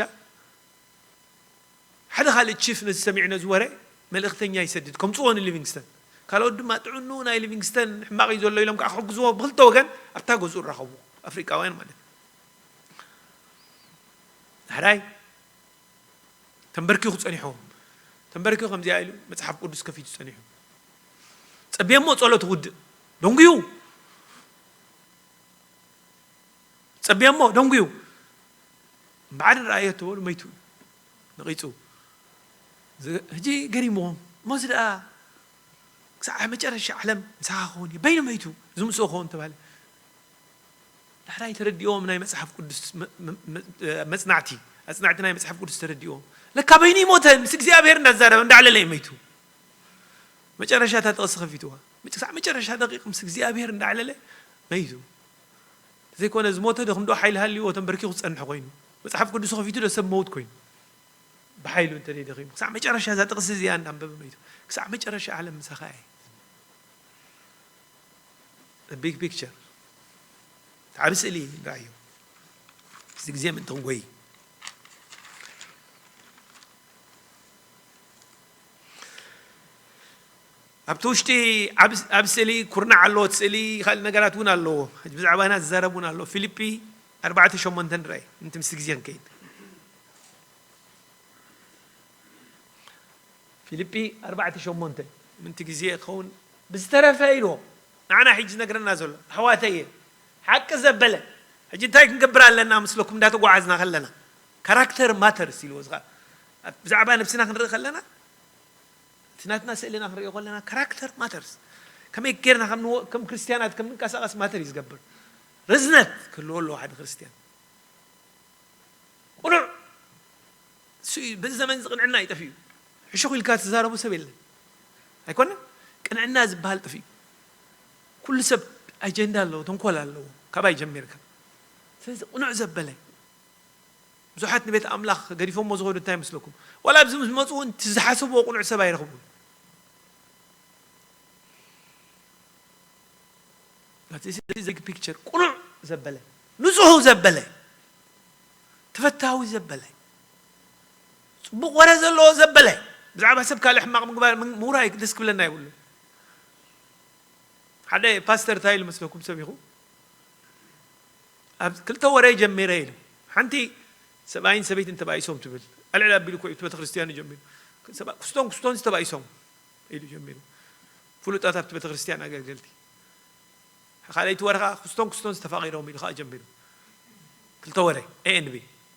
ሓደ ካልእ ቺፍ ነዚ ሰሚዑ ነዚ ወረ መልእኽተኛ ይሰድድ፣ ከምጽዎ ንሊቪንግስተን። ካልኦት ድማ ጥዕንኡ ናይ ሊቪንግስተን ሕማቕ እዩ ዘሎ ኢሎም ከዓ ክሕግዝዎ ብክልተ ወገን ኣብታ ገዝኡ ይራኸቡ፣ ኣፍሪቃውያን ማለት እዩ። ዳሕራይ ተንበርኪኹ ጸኒሕዎም። ተንበርኪኹ ከምዚኣ ኢሉ መጽሓፍ ቅዱስ ከፊቱ ጸኒሑ። ጸብየሞ ጸሎት ውድእ። ደንጉዩ። ጸብዮሞ ደንጉዩ። እምበዓር ረኣዮ ተበሉ መይቱ እዩ። ነቒጹ። ዝ-፣ ሕጂ ገሪምዎም። እሞ እዚ ደኣ ክሳዕ መጨረሻ ዓለም ምሳኻ ክኸውን እዩ። በይኑ መይቱ። እዚ ምስኡ ክኸውን ተባለ። ዳሕራይ ተረዲእዎም ናይ መጽሓፍ ቅዱስ መ-፣ መ-፣ መ-፣ መጽናዕቲ፣ ኣጽናዕቲ ናይ መጽሓፍ ቅዱስ ተረዲእዎም። ለካ በይኑ ይሞተ፣ ምስ እግዚኣብሔር እንዳዛረበ፣ እንዳዕለለ እዩ መይቱ። መጨረሻ እታ ጥቕሲ ከፊትዋ። መጨ-፣ ክሳዕ መጨረሻ ደቂቕ ምስ እግዚኣብሔር እንዳዕለለ መይቱ። ዘይኮነ ዝሞተ ዶ ክንዶ ሓይሊ ሃልይዎ ተንበርኪኹ ዝጸንሕ ኮይኑ። መጽሓፍ ቅዱስ ከፊቱ ዶ ሰብ መውት ኮይኑ። ብሓይሉ እንተ ደኺሙ። ክሳዕ መጨረሻ እዛ ጥቕሲ እዚኣ እንዳንበበ መይቱ። ክሳዕ መጨረሻ ዓለም ምሳኻ እየ። The big picture። ዓቢ ስእሊ ንርኣዮ። እዚ ግዜ ምእንቲ ክንጎይ። ኣብቲ ውሽጢ ዓብ-፣ ኣብ ስእሊ ኩርናዕ ኣለዎ፣ እቲ ስእሊ ካልእ ነገራት እውን ኣለዎ። ሕጂ ብዛዕባ ህና ዝዛረብ እውን ኣለዎ። ፊልጲ ኣርባዕተ ሸሞንተ ንርኣይ፣ ምእንቲ ምስቲ ግዜ ክንከይድ። ፊልጲ ኣርባዕተ ሸሞንተ፣ ምእንቲ ግዜ ክኸውን ብዝተረፈ ኢልዎ። ንዓና ሕጂ ዝነግረና ዘሎ፣ ኣሕዋተየ፣ ሓቂ ዘበለ። ሕጂ እንታይ ክንገብር ኣለና ምስለኩም እንዳተጓዓዝና ከለና? ካራክተር ማተርስ ኢልዎ። እዚ ኸኣ ብዛዕባ ነብስና ክንርኢ ከለና፣ እቲ ናትና ስእልና ክንሪኦ ከለና፣ ካራክተር ማተርስ። ከመይ ጌርና ከም ንወ-፣ ከም ክርስትያናት ከም ንንቀሳቐስ ማተር እዩ ዝገብር። ርዝነት ክህልዎ ኣለዎ ሓደ ክርስትያን። ቅኑዕ፣ እሱ እዩ፣ በዚ ዘመን እዚ ቅንዕና እዩ ጠፊኡ። ሕሹኽ ኢልካ ትዛረቦ ሰብ የለን። ኣይኮነን? ቅንዕና ዝበሃል ጠፊኡ። ኩሉ ሰብ ኣጀንዳ ኣለዎ፣ ተንኮል ኣለዎ፣ ካባይ ጀሚርካ። ስለዚ ቅኑዕ ዘበለ። ብዙሓት ንቤት ኣምላኽ ገዲፎሞ ዝኸዱ እንታይ ይመስለኩም? ዋላ ኣብዚ ምስ መጹ እውን እቲ ዝሓሰብዎ ቅኑዕ ሰብ ኣይረኽቡን። But this is the big picture። ቅኑዕ ዘበለ፣ ንጹህ ዘበለ፣ ተፈታዊ ዘበለ፣ ጽቡቕ ወረ ዘለዎ ዘበለ። ብዛዕባ ሰብ ካልእ ሕማቕ ምግባር፣ ምን-፣ ምውራይ ደስ ክብለና የብሉን። ሓደ ፓስተር እንታይ ኢሉ መስለኩም ሰሚኹ? ኣብ ክልተ ወረ ጀሚረ ኢሉ። ሓንቲ ሰብኣይን ሰበይትን ተባኢሶም ትብል። ኣልዕል ኣቢሉ እኮ እዩ እቲ ቤተክርስትያኑ ጀሚሩ። ሰባ-፣ ክስቶን ክስቶን ተባኢሶም ኢሉ ጀሚሩ። ፍሉጣት ኣብቲ ቤተክርስትያን ኣገልገልቲ። ካልኣይቲ ወረ ኸዓ ክስቶን ክስቶን ዝተፋቒሮም ኢሉ ኸዓ ጀሚሩ። ክልተ ወረ፣ ኤ ኤን ቢ።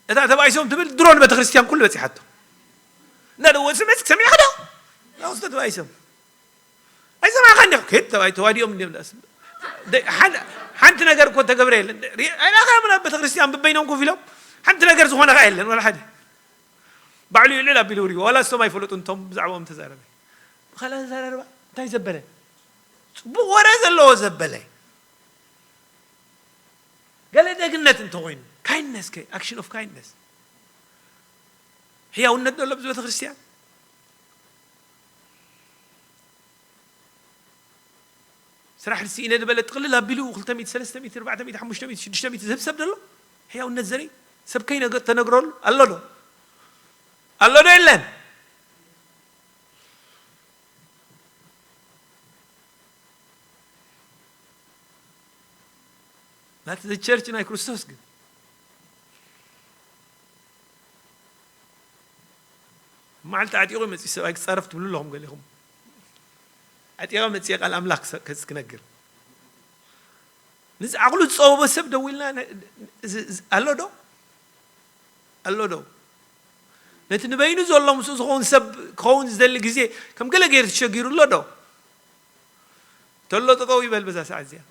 እታ ተባኢሶም ትብል ድሮ ንቤተክርስትያን ኩሉ በጺሓቶ። እንዳደወሉ ስምዒ ሰሚዕኻ ዶ? ናውስቶ ተባኢሶም። ኣይሰማዕካን ዲኻ? ከይድ ተባይ-፣ ተዋዲኦም እንዲዮም ዳስ። ደ-፣ ሓን-፣ ሓንቲ ነገር እኮ ተገብረ የለን። ሪ-፣ ኣይረኣኻዮምን ኣብ ቤተክርስትያን ብበይኖም ኮፍ ኢሎም? ሓንቲ ነገር ዝኾነ ኸኣ የለን፣ ዋላ ሓደ። ባዕሉ እዩ ልዕል ኣቢሉ ውሪዎ። ዋላ እሶም ኣይፈለጡን እቶም ብዛዕባኦም ተዛረበ። ብኻልእ ኣዘራርባ፣ እንታይ ዘበለ? ጽቡቕ ወረ ዘለዎ ዘበለ። ገለ ደግነት እንተኾይኑ፣ kindness ከ-፣ action of kindness። ሕያውነት ዶ ኣሎ ኣብዚ ቤተክርስትያን? ስራሕ ስኢነ ዝበለ ጥቕልል ኣቢሉ ክልተ ሚእቲ፣ ሰለስተ ሚእቲ፣ ኣርባዕተ ሚእቲ፣ ሓሙሽተ ሚእቲ፣ ሽዱሽተ ሚእቲ ዝህብ ሰብ ዘሎ? ሕያውነት ዘርኢ ሰብ ከይነገ-፣ ተነግረሉ ኣሎ ዶ? ኣሎ ዶ የለን? ናቲ ዘ ቸርች ናይ ክርስቶስ ግን መዓልቲ ዓጢቑ መጺኡ ሰብኣይ ክጻረፍ ትብሉ ኣለኹም ገሊኹም። ዓጢቐ መጺኤ ቃል ኣምላኽ ክሰ-፣ ከስ-፣ ክነግር። ንዚ ዓቕሉ ዝጸበቦ ሰብ ደው ኢልና ነ-፣ እዚ፣ እዚ፣ ኣሎ ዶ? ኣሎ ዶ? ነቲ ንበይኑ ዘሎ ምስኡ ዝኸውን ሰብ ክኸውን ዝደሊ ግዜ ከም ገለ ገይሩ ተሸጊሩ ኣሎ ዶ? ተሎ ጠጠው ይበል በዛ ሰዓት እዚኣ።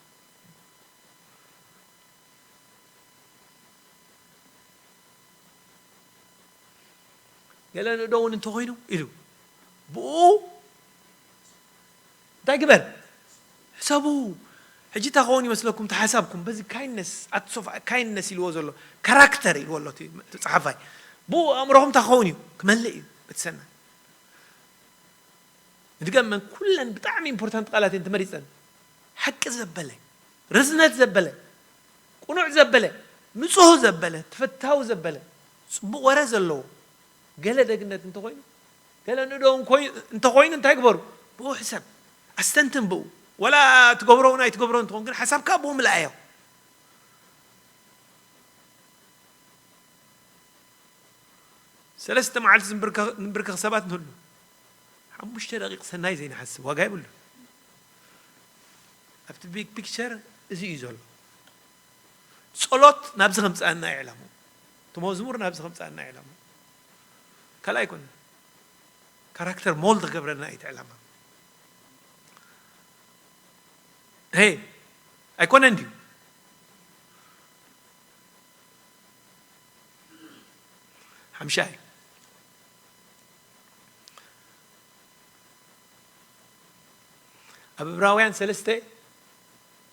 ገለ ንእዶ እውን እንተኾይኑ ኢሉ ብኡ እንታይ ግበር? ሕሰቡ። ሕጂ እንታይ ክኸውን ይመስለኩም? እቲ ሓሳብኩም በዚ kindness፣ acts of kindness ኢልዎ ዘሎ፣ ካራክተር ኢልዎ ኣሎ እቲ፣ እቲ ጸሓፋይ። ብኡ ኣእምሮኹም እንታይ ክኸውን እዩ? ክመልእ እዩ እቲ ሰናይ። ንድገመን፣ ኩለን ብጣዕሚ ኢምፖርታንት ቃላት እየን ተመሪጸን። ሓቂ ዘበለ፣ ርዝነት ዘበለ፣ ቅኑዕ ዘበለ፣ ንጹህ ዘበለ፣ ተፈታዊ ዘበለ፣ ጽቡቕ ወረ ዘለዎ፣ ገለ ደግነት እንተኾይኑ፣ ገለ ንእዶ እንኮይ-፣ እንተኾይኑ እንታይ ግበሩ? ብኡ ሕሰብ። ኣስተንትን ብኡ። ወላ ትገብሮ እውን ኣይትገብሮ እንትኾን፣ ግን ሓሳብካ ብኡ ምልኣዮ። ሰለስተ መዓልቲ ዝንብርከኽ-፣ ዝንብርከኽ ሰባት ንህሉ። ሓሙሽተ ደቂቕ ሰናይ ዘይንሓስብ ዋጋ የብሉን። ኣብቲ big picture እዚ እዩ ዘሎ። ጸሎት ናብዚ ከምጽኣና እዩ ዕላምኡ። እቲ መዝሙር ናብዚ ከምጽኣና እዩ ዕላምኡ። ካልእ ኣይኮነን። ካራክተር ሞልድ ክገብረና እዩ እቲ ዕላማ። ሄይ ኣይኮነን ድዩ? ሓምሻይ ኣብ ዕብራውያን ሰለስተ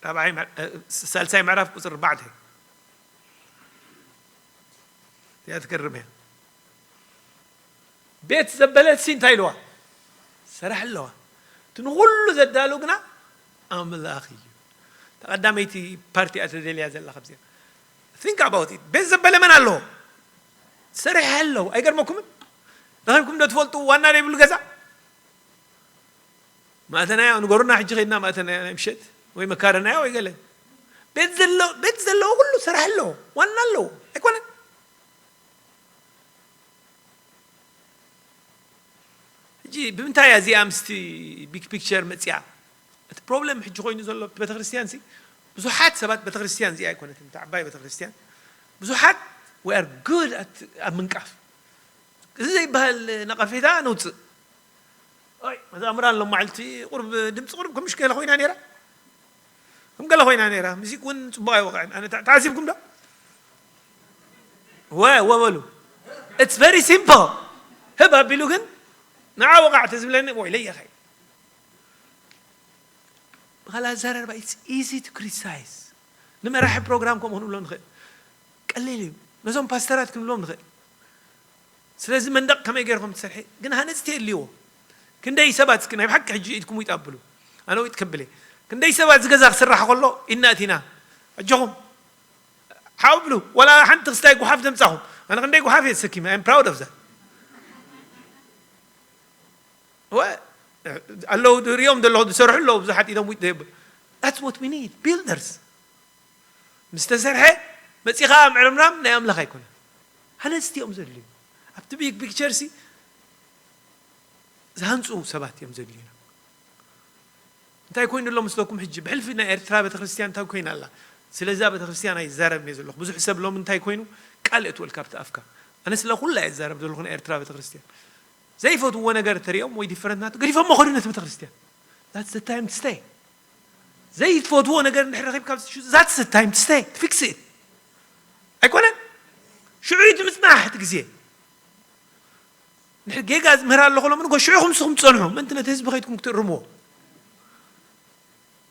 ራብዓይ ምዕ- እ፣ ሳልሳይ ምዕራፍ ቁፅሪ ኣርባዕተ እዚኣ ትገርም እያ። ቤት ዘበለት ሲ እንታይ ኢልዋ? ሰራሕ ኣለዋ። እቲ ንኹሉ ዘዳሉ ግና ኣምላኽ እዩ። ተቐዳመይቲ ፓርቲ እያ ተደልያ ዘላ ካብዚኣ። Think about it። ቤት ዘበለ መን ኣለዎ? ሰሪሐ ኣለዉ። ኣይገርመኩምን? ረኺብኩም ዶ ትፈልጡ? ዋና ዘይብሉ ገዛ ማእተናዮ ንገሩና። ሕጂ ከይድና ማእተናዮ ናይ ምሸት ወይ መካረናዮ ወይ ገለ። ቤት ዘሎ ቤት ዘለዎ ኩሉ ሰራሕ ኣለዎ። ዋና ኣለዎ። ኣይኮነን? ሕጂ ብምንታይ እያ እዚኣ ምስቲ ቢግ ፒክቸር መፅያ? እቲ ፕሮብለም ሕጂ ኮይኑ ዘሎ ኣብቲ ቤተክርስትያን ሲ ብዙሓት ሰባት፣ ቤተክርስትያን እዚኣ ኣይኮነትን፣ እታ ዓባይ ቤተክርስትያን፣ ብዙሓት we are good at ኣብ ምንቃፍ። እዚ ዘይበሃል ነቐፌታ ነውፅእ። ኦይ መዛምራን ሎም መዓልቲ ቁርብ ድምፂ ቁርብ ከምሽ ገለ ኮይና ነይራ። ከም ገለ ኮይና ነይራ። ሙዚቅ እውን ፅቡቅ ኣይወቅዕን። ኣነ ተዓ- ተዓዚብኩም ዶ? ወ ወበሉ። It's very simple። ህብ ኣቢሉ ግን ንዓ ወቃዕ ተዝብለኒ ወይ ለየኸይ ብኻልእ ኣዘራርባ it's easy to criticize። ንመራሒ ፕሮግራም ከምኡ ክንብሎ ንኽእል። ቀሊል እዩ። ነዞም ፓስተራት ክንብሎም ንኽእል። ስለዚ መንደቕ ከመይ ገይርኩም ትሰርሒ ግን ሃነፅቲ የድልይዎ። ክንደይ ሰባት እስኪ ናይ ብሓቂ ሕጂ ኢድኩም ውይጥ ኣብሉ። ኣነ ውይጥ ከብል እየ። ክንደይ ሰባት ዝገዛ ክስራሕ ከሎ ኢድና እቲና ኣጆኹም ሓው ብሉ። ዋላ ሓንቲ ክስታይ ጉሓፍ ዘምፃኹም ኣነ ክንደይ ጉሓፍ እየ ተሰኪመ። I'm proud of that። ወ ኣለዉ ሪኦም ዘለኹ ዝሰርሑ ኣለዉ ብዙሓት ኢዶም ውይጥ ዘየብሉ። That's what we need builders። ምስ ተሰርሐ መፂኻ ምዕርምራም ናይ ኣምላኽ ኣይኮነን። ሃነፅቲ እዮም ዘድልዩ። ኣብቲ ቢግ ፒክቸር ሲ ዝሃንፁ ሰባት እዮም ዘድልዩና። እንታይ ኮይኑ ኣሎ ምስለኩም ሕጂ ብሕልፊ ናይ ኤርትራ ቤተክርስትያን እንታይ ኮይና ኣላ? ስለዛ ቤተክርስትያን ኣይዛረብን እየ ዘለኹ። ብዙሕ ሰብ ሎም እንታይ ኮይኑ ቃል እትወልካ ኣብቲ ኣፍካ። ኣነ ስለ ኩላ እየ ዝዛረብ ዘለኹ ናይ ኤርትራ ቤተክርስትያን። ዘይፈትዎ ነገር ተሪኦም ወይ ዲፈረንት ናቱ ገዲፎሞ ኸዱ ነቲ ቤተክርስትያን። That's the time to stay። ዘይፈትዎ ነገር እንድሕር ረኺብካ that's the time to stay to fix it። ኣይኮነን? ሽዑ እዩ እቲ ምፅናሕ እቲ ግዜ። ንድሕር ጌጋ ዝምህር ኣለኹ ሎም ንጎ ሽዑኹም ንስኹም ትፀንሑ ምእንቲ ነቲ ህዝቢ ከይድኩም ክትእርምዎ።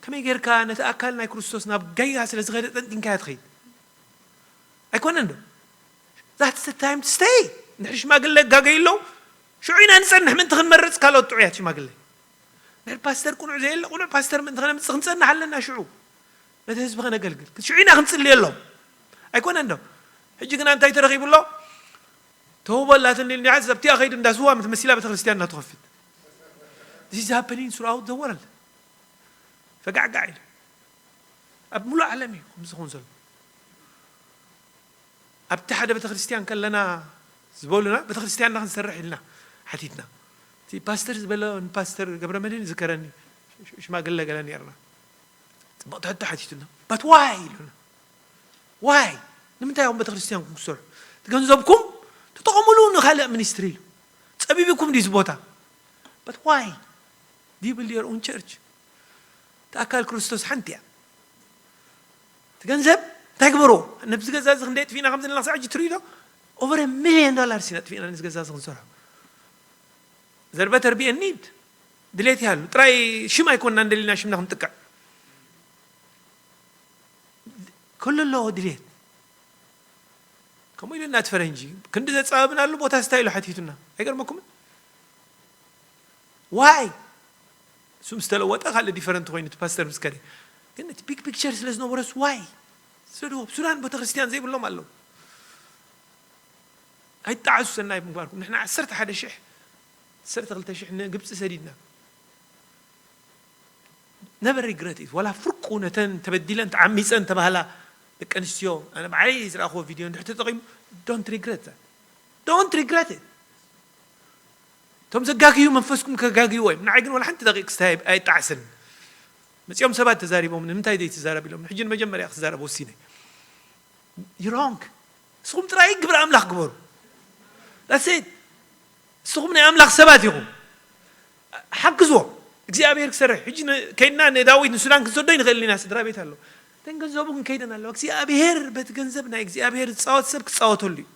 ከመይ ጌርካ ነቲ ኣካል ናይ ክርስቶስ ናብ ጌጋ ስለ ዝኸደ ጠንጢንካያ ትኸይድ? ኣይኮነን ዶ? That's the time to stay። ንድሕር ሽማግለ ጋገይ ኣለዉ ሽዑ ኢና ንፀንሕ ምእንቲ ክንመርፅ ካልኦት ጥዑያት ሽማግለ። ድሕሪ ፓስተር ቁኑዕ ዘየለ ቁኑዕ ፓስተር ምእንቲ ከነምፅእ ክንፀንሕ ኣለና ሽዑ ነቲ ህዝቢ ከነገልግል ሽዑ ኢና ክንፅልየሎም። ኣይኮነን ዶ? ሕጂ ግና እንታይ ተረኺቡ ኣሎ? ተውቦ ኣላትኒ ኢሉ ንዓ ኣብቲኣ ከይዱ እንዳ ስዋ ምስ መሲላ ቤተክርስትያን እናትኸፍት። This is happening throughout the world። ፈጋዕጋዕ ኢሉ ኣብ ሙሉእ ዓለም እዩ ከምዚ ኸውን ዘሎ። ኣብቲ ሓደ ቤተክርስትያን ከለና ዝበሉና ቤተክርስትያንና ክንሰርሕ ኢልና ሓቲትና። እቲ ፓስተር ዝበሎ ንፓስተር ገብረ መድህን ይዝከረኒ። ሽማግለ ገለ ነርና። ፅቡቕ ትሕቶ ሓቲቱና። But why ኢሉና። Why ንምንታይ እዮም ቤተክርስትያንኩም ክሰርሑ? እቲ ገንዘብኩም ተጠቐሙሉ ንካልእ ሚኒስትሪ ኢሉ። ፀቢብኩም ድዩ እዚ ቦታ? But why do you build your own church? እቲ ኣካል ክርስቶስ ሓንቲ እያ። እቲ ገንዘብ እንታይ ግበርዎ? ነብዚ ገዛ እዚ ክንደይ ኣጥፊእና ከም ዘለና ክሳዕ ሕጂ ትርእዩ ዶ? Over a million dollars ኢና ኣጥፊእና ነዚ ገዛ እዚ ክንሰርሖ። ዘርበተር ቢኤን ኒድ ድሌት ይሃሉ ጥራይ ሽም ኣይኮንና እንደሊና ሽምና ክንጥቀዕ። ኩሉ ኣለዎ ድሌት። ከምኡ ኢሉ እናቲ ፈረንጂ ክንዲ ዘፃበብናሉ ቦታ ስታይ ኢሉ ሓቲቱና ኣይገርመኩምን? ዋይ እሱ ምስ ተለወጠ ካልእ ዲፈረንት ኮይኑ እቲ ፓስተር ምስ ከደ ግን እቲ ቢግ ፒክቸር ስለ ዝነበረስ ዋይ ስለ ደቡብ ሱዳን ቤተክርስትያን ዘይብሎም ኣለዉ። ኣይጣዓሱ ሰናይ ምግባርኩም ንሕና ዓሰርተ ሓደ ሽሕ ዓሰርተ ክልተ ሽሕ ንግብፂ ሰዲድና ነበር ሪግረት ኢት ዋላ ፍርቁ ነተን ተበዲለን ተዓሚፀን ተባህላ ደቂ ኣንስትዮ ኣነ ባዕለይ ዝረኣኽዎ ቪድዮ እንድሕር ተጠቒሙ don't regret that don't regret it እቶም ዘጋግዩ መንፈስኩም ከጋግይዎ እዮም ንዓይ ግን ዋላ ሓንቲ ደቂቅ ክስታይ ኣይጣዕስን መጺኦም ሰባት ተዛሪቦም ንምንታይ ዘይትዛረብ ኢሎም ሕጂ ንመጀመርያ ክዛረብ ወሲነ። You wrong። ንስኹም ጥራይ ግብሪ ኣምላኽ ግበሩ። That's it። ንስኹም ናይ ኣምላኽ ሰባት ኢኹም። ሓግዝዎም እግዚኣብሔር ክሰርሕ። ሕጂ ከይድና ንዳዊት ንሱዳን ክንሰዶ ይንኽእል ኢና። ስድራ ቤት ኣሎ ተን ገንዘቡ ግን ከይደን ኣለዋ እግዚኣብሔር በቲ ገንዘብ ናይ እግዚኣብሔር ዝፃወት ሰብ ክፃወተሉ እዩ።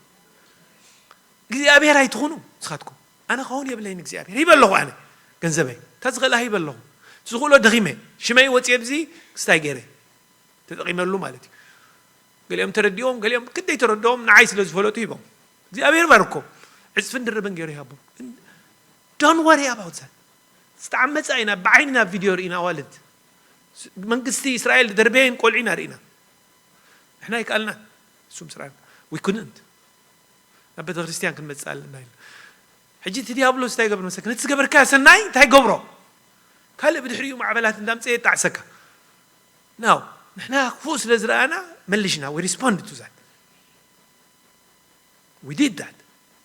እግዚኣብሔር ኣይትኹኑ ንስኻትኩም። ኣነ ክኸውን የብለይን እግዚኣብሔር ሂበ ኣለኹ። ኣነ ገንዘበይ እታ ዝኽእላ ሂበ ኣለኹ። ዝኽእሎ ደኺመ ሽመይ ወፅየ ብዚ ክስታይ ገይረ ተጠቒመሉ ማለት እዩ። ገሊኦም ተረዲኦም ገሊኦም ክደይ ተረድኦም ንዓይ ስለ ዝፈለጡ ሂቦም እግዚኣብሔር ባርኮም ዕፅፍን ድርብን ገይሩ ይሃቦም። Don't worry about that። ዝተዓመፃ ኢና ብዓይንና ቪድዮ ርኢና ኣዋልድ መንግስቲ እስራኤል ደርበየን ቆልዒና ርኢና። ንሕና ይከኣልና እሱም ስራ we couldn't ናብ ቤተ ክርስቲያን ክንመፅእ ኣለና ኢልና። ሕጂ እቲ ዲያብሎስ እንታይ ገብር መሰክ ነቲ ዝገበርካ ሰናይ እንታይ ገብሮ ካልእ ብድሕሪኡ ማዕበላት እንዳምፀ የጣዕሰካ። ናው ንሕና ክፉእ ስለ ዝረኣና መሊሽና we respond to that we did that።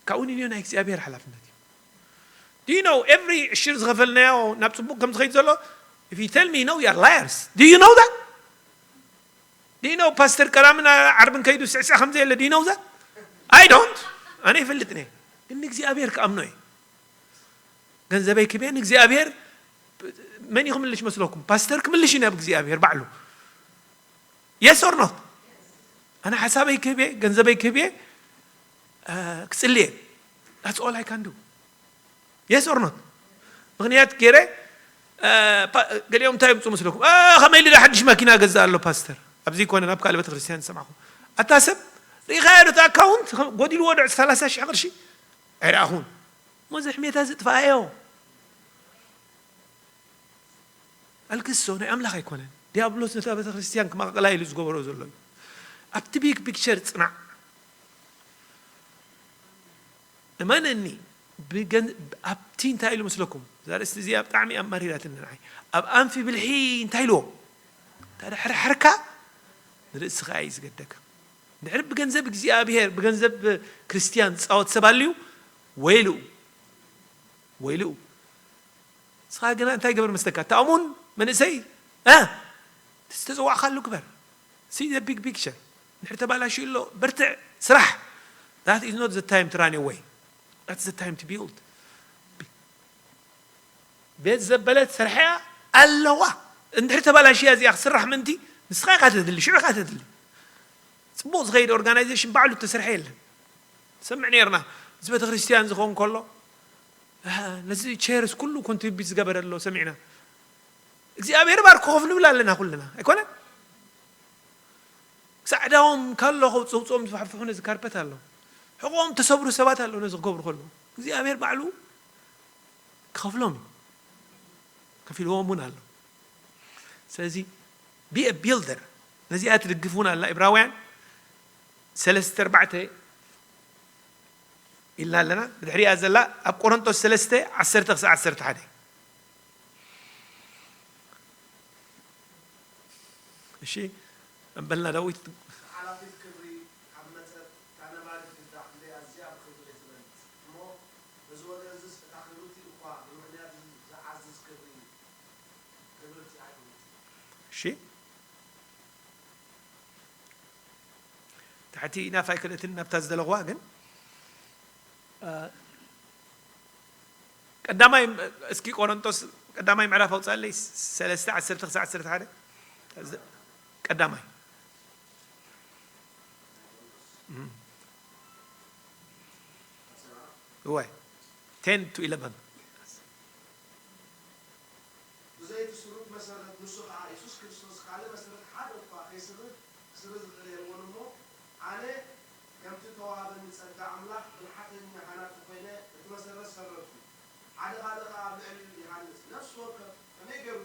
ካብኡ ንዮ ናይ እግዚኣብሔር ሓላፍነት እዩ። Do you know every ዕሽር ዝኸፈልናዮ ናብ ፅቡቅ ከም ዝኸይድ ዘሎ? If you tell me no, you are liars. Do you know that? Do you know ፓስተር ቀዳምን ዓርብን ከይዱ ስዕስዕ ከም ዘየለ? Do you know that? I don't። ኣነ ይፈልጥ ነ ግን ንእግዚኣብሔር ክኣምኖ እዩ። ገንዘበይ ክቤ ንእግዚኣብሔር መን እዩ ክምልሽ መስለኩም? ፓስተር ክምልሽ እዩ ናብ እግዚኣብሔር ባዕሉ። Yes or not? ኣነ ሓሳበይ ክህቤ ገንዘበይ ክህቤ ክፅልየ። That's all I can do. Yes or not? ምክንያት ገይረ ገሊኦም እንታይ ምፁ መስለኩም? ከመይ ኢሉ ሓድሽ ማኪና ገዛ ኣሎ ፓስተር ኣብዚ ኮነ ናብ ካልእ ቤተክርስትያን ዝሰማዕኹ ኣታ ሰብ ርኢኻዮ ዶ ኣካውንት ጎዲልዎ ዶ ሰላሳ ሽሕ ቅርሺ ኣይረኣኹን። ሞዚ ሕሜታ ዝጥፋኣዮ ኣልክሶ ናይ ኣምላኽ ኣይኮነን። ዲያብሎስ ነታ ቤተ ክርስቲያን ክማቕላ ኢሉ ዝገበሮ ዘሎ እዩ። ኣብቲ ቢግ ፒክቸር ፅናዕ። እመነኒ ኣብቲ እንታይ ኢሉ መስለኩም? እዛ ርእስቲ እዚኣ ብጣዕሚ ኣማሪራትኒ ንዓይ። ኣብ ኣንፊ ብልሒ እንታይ ኢልዎ? ተደሕርሕርካ ንርእስኻ እዩ ዝገደካ። ድሕሪ ብገንዘብ እግዚኣብሔር ብገንዘብ ክርስቲያን ዝፃወት ሰብ ኣልዩ ወይልኡ ወይልኡ። ንስኻ ግና እንታይ ገበር መስለካ? ተኣሙን መንእሰይ ዝተፀዋዕካሉ ግበር። See the big picture። ንድሕሪ ተባላሽዩ ኣሎ በርትዕ ስራሕ። That is not the time to run away. That's the time to build. ቤት ዘበለት ሰርሐያ ኣለዋ። እንድሕሪ ተባላሽያ እዚኣ ክስራሕ ምእንቲ ንስኻ ኢኻ ተድሊ፣ ሽዑ ኢኻ ተድሊ። ፅቡቕ ዝኸይድ ኦርጋናይዜሽን ባዕሉ እተሰርሐ የለን። ሰምዕ ነርና እዚ ቤተ ክርስቲያን ዝኸውን ከሎ ነዚ ቸርስ ኩሉ ኮንትሪቢት ዝገበረ ኣሎ ሰሚዕና። እግዚኣብሔር ባርኮ ኮፍ ንብል ኣለና ኩልና ኣይኮነን? ክሳዕ ዕዳዎም ካሎ ከውፅውፅኦም ዝፋሕፍሑ ነዚ ካርፐት ኣሎ ሕቆም ተሰብሩ ሰባት ኣሎ ነዚ ክገብሩ ከሎ እግዚኣብሔር ባዕሉ ክኸፍሎም እዩ። ከፊልዎም እውን ኣሎ። ስለዚ be a builder ነዚኣ ትድግፍ እውን ኣላ። ኢብራውያን ሰለስተ ኣርባዕተ ኢልና ኣለና። ብድሕሪኣ ዘላ ኣብ ቆሮንቶስ ሰለስተ ዓሰርተ ክሳዕ ዓሰርተ ሓደ። እሺ ኣንበልና ዳዊት። ሓላፊት ክብሪ ካብ መጸት እታ ነባሪት ግዳ ክንደይ ኣዝያ ብኽብሪ እያ ትበልጽ እሞ በዚ ወገን እዝስ እታ ክብርቲ እኳ ብምኽንያት እዚ ዝዓዝዝ ክብሪ እዩ። ክብርቲ ኣይኮነትን። እሺ ታሕቲ ኢናፍ ኣይክእለትን ናብታ ዝደለኽዋ ግን ቀዳማይ እስኪ ቆሮንቶስ ቀዳማይ ምዕራፍ ኣውፅኣለይ ሰለስተ ዓሰርተ ክሳዕ ዓሰርተ ሓደ ቀዳማይ እወ ten to eleven ብዘይቲ ስሩት መሰረት ንሱ ኸዓ የሱስ ክርስቶስ ካልእ መሰረት ሓደ እኳ ከይስርት ክስርዝ ዝኽእል የልቦን እሞ ኣነ ከምቲ እተዋህበኒ ጸጋ ኣምላኽ ብልሓተኛ ሃናጺ ኮይነ እቲ መሰረት ሰረትኩ ሓደ ካልእ ኸኣ ኣብ ልዕሊኡ ይሃንጽ ነፍሲ ወከፍ ከመይ ገይሩ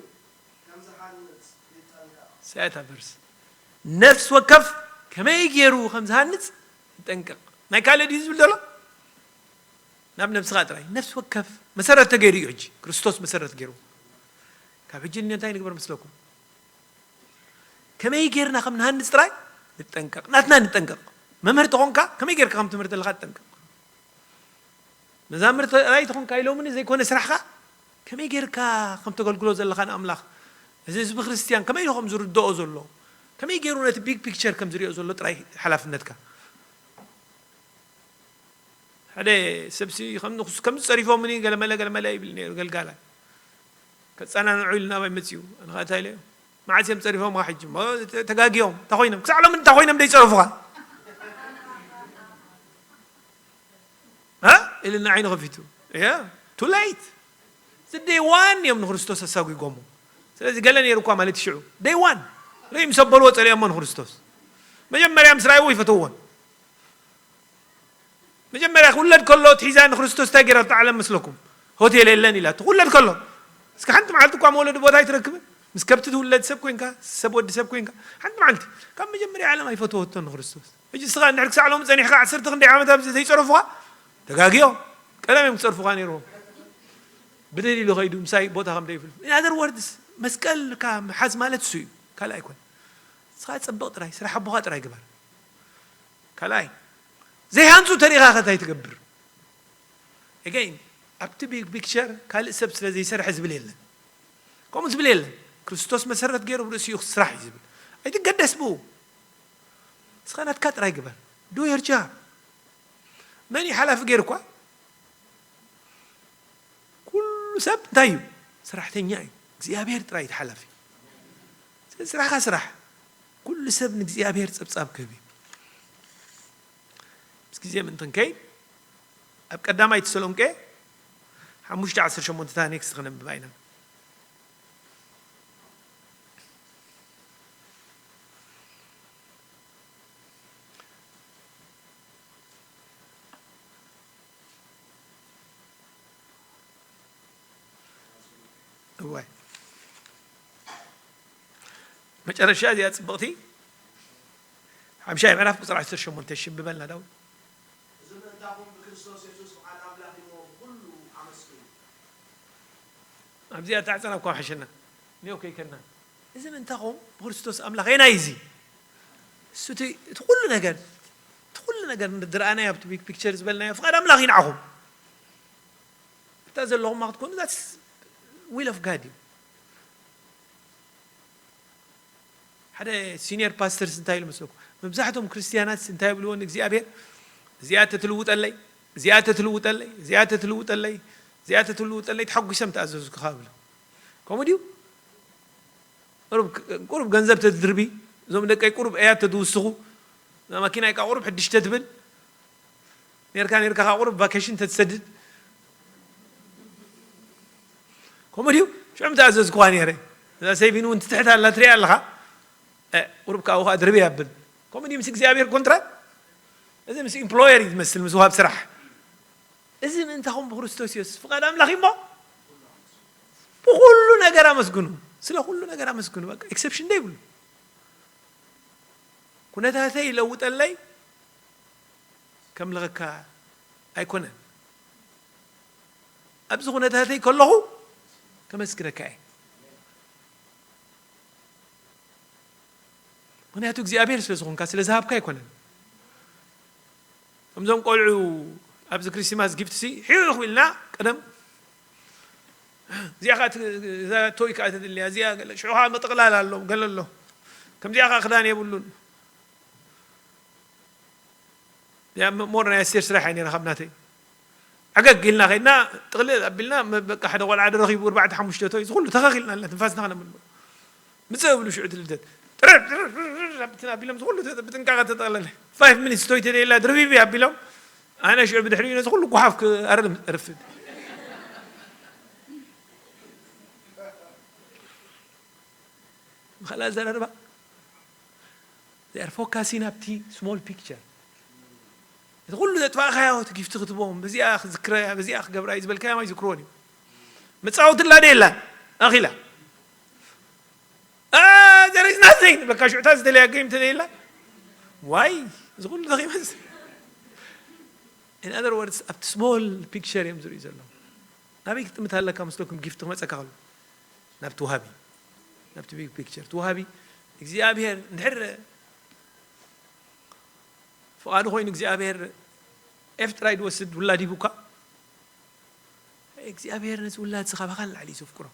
ከም ዝሃንጽ ይጠንቀቕ። ሳያታ ቨርስ ነፍሲ ወከፍ ከመይ ገይሩ ከም ዝሃንጽ ይጠንቀቕ። ናይ ካልእ ድዩ ዝብል ዘሎ? ናብ ነብስኻ ጥራይ ነፍሲ ወከፍ መሰረት ተገይሩ እዩ። ሕጂ ክርስቶስ መሰረት ገይሩ ካብ ሕጂ እንታይ ንግበር መስለኩም? ከመይ ጌርና ከም ንሃንጽ ጥራይ ንጠንቀቕ። ናትና ንጠንቀቕ። መምህር ተኾንካ ከመይ ጌርካ ከም ትምህር ዘለኻ ትጠንቀቕ። መዛምር ጥራይ ተኾንካ ኢሎምኒ ዘይኮነ ስራሕኻ ከመይ ጌርካ ከም ተገልግሎ ዘለኻ ንኣምላኽ እዚ ህዝቢ ክርስትያን ከመይ ኢሉ ከም ዝርድኦ ዘሎ፣ ከመይ ገይሩ ነቲ ቢግ ፒክቸር ከም ዝሪኦ ዘሎ ጥራይ ሓላፍነትካ። ሓደ ሰብሲ ከም ንኹስ-፣ ከምዚ ጸሪፎምኒ ገለመለ ገለመለ ይብል ነይሩ ገልጋላይ። ከጸናንዑ ኢሉ ናባይ መጺኡ። ኣነ ኸኣ እንታይ ኢለዮ? መዓስ እዮም ጸሪፎምኻ ሕጂ? እሞ ተ-፣ ተጋግዮም። እንታይ ኮይኖም? ክሳዕ ሎሚ እንታይ ኮይኖም ደይጸረፉኻ? ሃ? ኢሉ ንዓይኑ ከፊቱ። ያ፣ ቱ ሌት። እዚ ደይ ዋን እዮም ንክርስቶስ ኣሳጒጎሞ። ስለዚ ገለ ነይሩ እኳ ማለት እዩ ሽዑ። ደይ ዋን። ርእዮም ሰበልዎ ጸሊኦሞ ንክርስቶስ። መጀመርያ ምስ ረኣይዎ ይፈተውዎን። መጀመርያ ክውለድ ከሎ ትሒዛ ንክርስቶስ እንታይ ገይራቶ ዓለም መስለኩም? ሆቴል የለን ኢላቶ። ክውለድ ከሎ። እስከ ሓንቲ መዓልቲ እኳ መውለዲ ቦታ ኣይትረክብን። ምስ ከብቲ ትውለድ ሰብ ኮይንካ፣ ሰብ ወዲ ሰብ ኮይንካ፣ ሓንቲ መዓልቲ። ካብ መጀመርያ ዓለም ኣይፈተወቶን ንክርስቶስ። ሕጂ ንስኻ እንድሕር ክሳዕ ሎሚ ጸኒሕካ ዓሰርተ ክንደይ ዓመት ኣብዚ ዘይጸረፉኻ? ተጋግዮም። ቀደም እዮም ክጸርፉኻ ነይርዎም። ብደሊሉ ከይዱ ምሳይ ቦታ ከም ደይፍልፉ። In other words፣ መስቀልካ ምሓዝ ማለት እሱ እዩ። ካልእ ኣይኮነን። ንስኻ ጽብቕ ጥራይ፣ ስራሕ ኣቦኻ ጥራይ ግበር። ካልኣይ፣ ዘይሃንጹ ተሪኻ ከ እንታይ ትገብር? Again፣ ኣብቲ ቢግ ፒክቸር ካልእ ሰብ ስለ ዘይሰርሐ ዝብል የለን። ከምኡ ዝብል የለን። ክርስቶስ መሰረት ገይሩ ብርእሲኡ ስራሕ እዩ ዝብል። ኣይትገደስ ብኡ። ንስኻ ናትካ ጥራይ ግበር። Do your job። መን እዩ ሓላፊ ገይሩኳ? ኩሉ ሰብ እንታይ እዩ? ሰራሕተኛ እዩ። እግዚኣብሔር ጥራይ እዩ ሓላፊ። ስለዚ ስራሕካ ስራሕ። ኩሉ ሰብ ንእግዚኣብሔር ጸብጻብ ክህብ እዩ። ምስ ግዜ ምእንቲ ክንከይድ፣ ኣብ ቀዳማይ ተሰሎንቄ ሓሙሽተ ዓሰርተ ሸሞንተ፣ እታ ኔክስት ክነንብባ ኢና። እዋይ። መጨረሻ እዚኣ ጽብቕቲ ሓምሻይ ምዕራፍ ቁጽሪ ዓሰርተ ሸሞንተ ሽምብበልና ዳዊት። እዚ ምእንታኹም ብክርስቶስ የሱስ ፍቓድ ኣምላኽ እሞ ብኹሉ ኣመስግኑ። ኣብዚኣ ተዓጸና እኳ ሓሸና። ኒዮ ከይከና። እዚ ምእንታኹም ብክርስቶስ ኣምላኽ የናይ እዚ? እሱ እቲ፣ እቲ ኩሉ ነገር፣ እቲ ኩሉ ነገር ዝረኣናዮ ኣብቲ ቢግ ፒክቸር ዝበልናዮ ፍቓድ ኣምላኽ እዩ ንዓኹም። እታ ዘለኹም ክትኮኑ፣ that's will of God እዩ። ሓደ ሲኒየር ፓስተርስ እንታይ ኢሉ መስለኩም? መብዛሕትኦም ክርስትያናት እንታይ ይብልዎ ንእግዚኣብሔር? "እዚኣ ተትልውጠለይ፣ እዚኣ ተትልውጠለይ፣ እዚኣ ተትልውጠለይ፣ እዚኣ ተትልውጠለይ፣ ተሓጒሰም ተኣዘዝኩኻ" ይብሉ። ከምኡ ድዩ? ቁሩብ፣ ቁሩብ ገንዘብ ተትድርቢ፣ እዞም ደቀይ ቁሩብ እያ ተትውስኹ፣ እዛ ማኪናይ ከኣ ቁሩብ ሕድሽ ተትብል፣ ኔርካ፣ ኔርካ ከኣ ቁሩብ ቫኬሽን ተትሰድድ። ከምኡ ድዩ? ሽዑ ምተኣዘዝኩኻ ኔረ። እዛ ሰይፊን እውን ትትሕት ኣላ፣ ትሪኣ ኣለኻ። እ፣ ቁሩብ ካብኡ ከኣ ድርቢ ኣብል። ከምኡ ድዩ ምስ እግዚኣብሔር ኮንትራት? እዚ ምስ ኢምፕሎየር እዩ ዝመስል፣ ምስ ወሃብ ስራሕ። እዚ ምእንታኹም ብክርስቶስ የሱስ ፍቓድ ኣምላኽ እዩ እሞ፣ ብኹሉ ነገር ኣመስግኑ። ስለ ኩሉ ነገር ኣመስግኑ። በቃ፣ ኤክሰፕሽን ደይብሉ። ኩነታተይ ይለውጠለይ፣ ከምልኸካ ኣይኮነን። ኣብዚ ኩነታተይ ከለኹ ከመስግነካ እየ። ምኽንያቱ እግዚኣብሔር ስለ ዝኾንካ፣ ስለ ዝሃብካ ኣይኮነን። ከምዞም ቆልዑ ኣብዚ ክሪስማስ ጊፍትሲ ሒኽ ኢልና ቀደም፣ እዚኣ ከኣ ት-፣ እዛ ቶይ ከኣ ተድልያ፣ እዚኣ ገለ፣ ሽዑ ከኣ ምጥቕላል ኣሎ፣ ገለ ኣሎ። ከምዚኣ ከኣ ክዳን የብሉን። ያ ም-፣ ሞር ናይ ኣስቴር ስራሕ እያ ነይራ ካብ ናተይ። ዕገግ ኢልና ከይድና፣ ጥቕልል ኣቢልና፣ መ-፣ በቃ ሓደ ቆልዓ ዶ ረኺቡ፣ ኣርባዕተ ሓሙሽተ ቶይ፣ እዚ ኩሉ ተኸኽ ኢልና፣ ትንፋስና ከነምልሞ። ምጽእ ብሉ ሽዑ እቲ ልደት። ጥርር፣ ጥርር፣ ጥርር፣ ጥርር፣ ኣብትን ኣቢሎም፣ እዚ ኩሉ ተ-፣ ብጥንቃቐ ተጠቕለለ። ፋይቭ ሚኒትስ ቶይ ተደይላ፣ ድርቢቢ ኣቢሎም፣ ኣነ ሽዑ ብድሕሪኡ ነዚ ኩሉ ጓሓፍ ክኣርም እርፍድ። ብኻልእ ኣዘራርባ፣ they are focusing ኣብቲ ስሞል ፒክቸር። እቲ ኩሉ ዘጥፋእካዮ፣ እቲ ጊፍቲ ክትቦም፣ በዚኣ ክዝክረያ፣ በዚኣ ክገብራ እዩ ዝበልካዮም ኣይዝክርዎን እዩ። መጻወትላ ዶ የላን? ኣኺላ። አ፣ there is nothing። በቃ ሽዑታ ዝተለያ ጌም ተደይላ። ዋይ፣ እዚ ኩሉ ደኺመስ። In other words፣ ኣብቲ ስሞል ፒክቸር እዮም ዝርእዩ ዘለዉ። ናበይ ክትጥምት ኣለካ መስለኩም ጊፍቲ ክመጸካ ከሎ? ናብቲ ወሃቢ። ናብቲ ቢግ ፒክቸር። እቲ ወሃቢ እግዚኣብሔር እንድሕር ፍቓዱ ኮይኑ እግዚኣብሔር ኤፍ ጥራይ ዝወስድ ውላድ ሂቡካ፣ እግዚኣብሔር ነዚ ውላድ እዚ ካባኻ ንላዕሊ እዩ ዘፍቅሮ።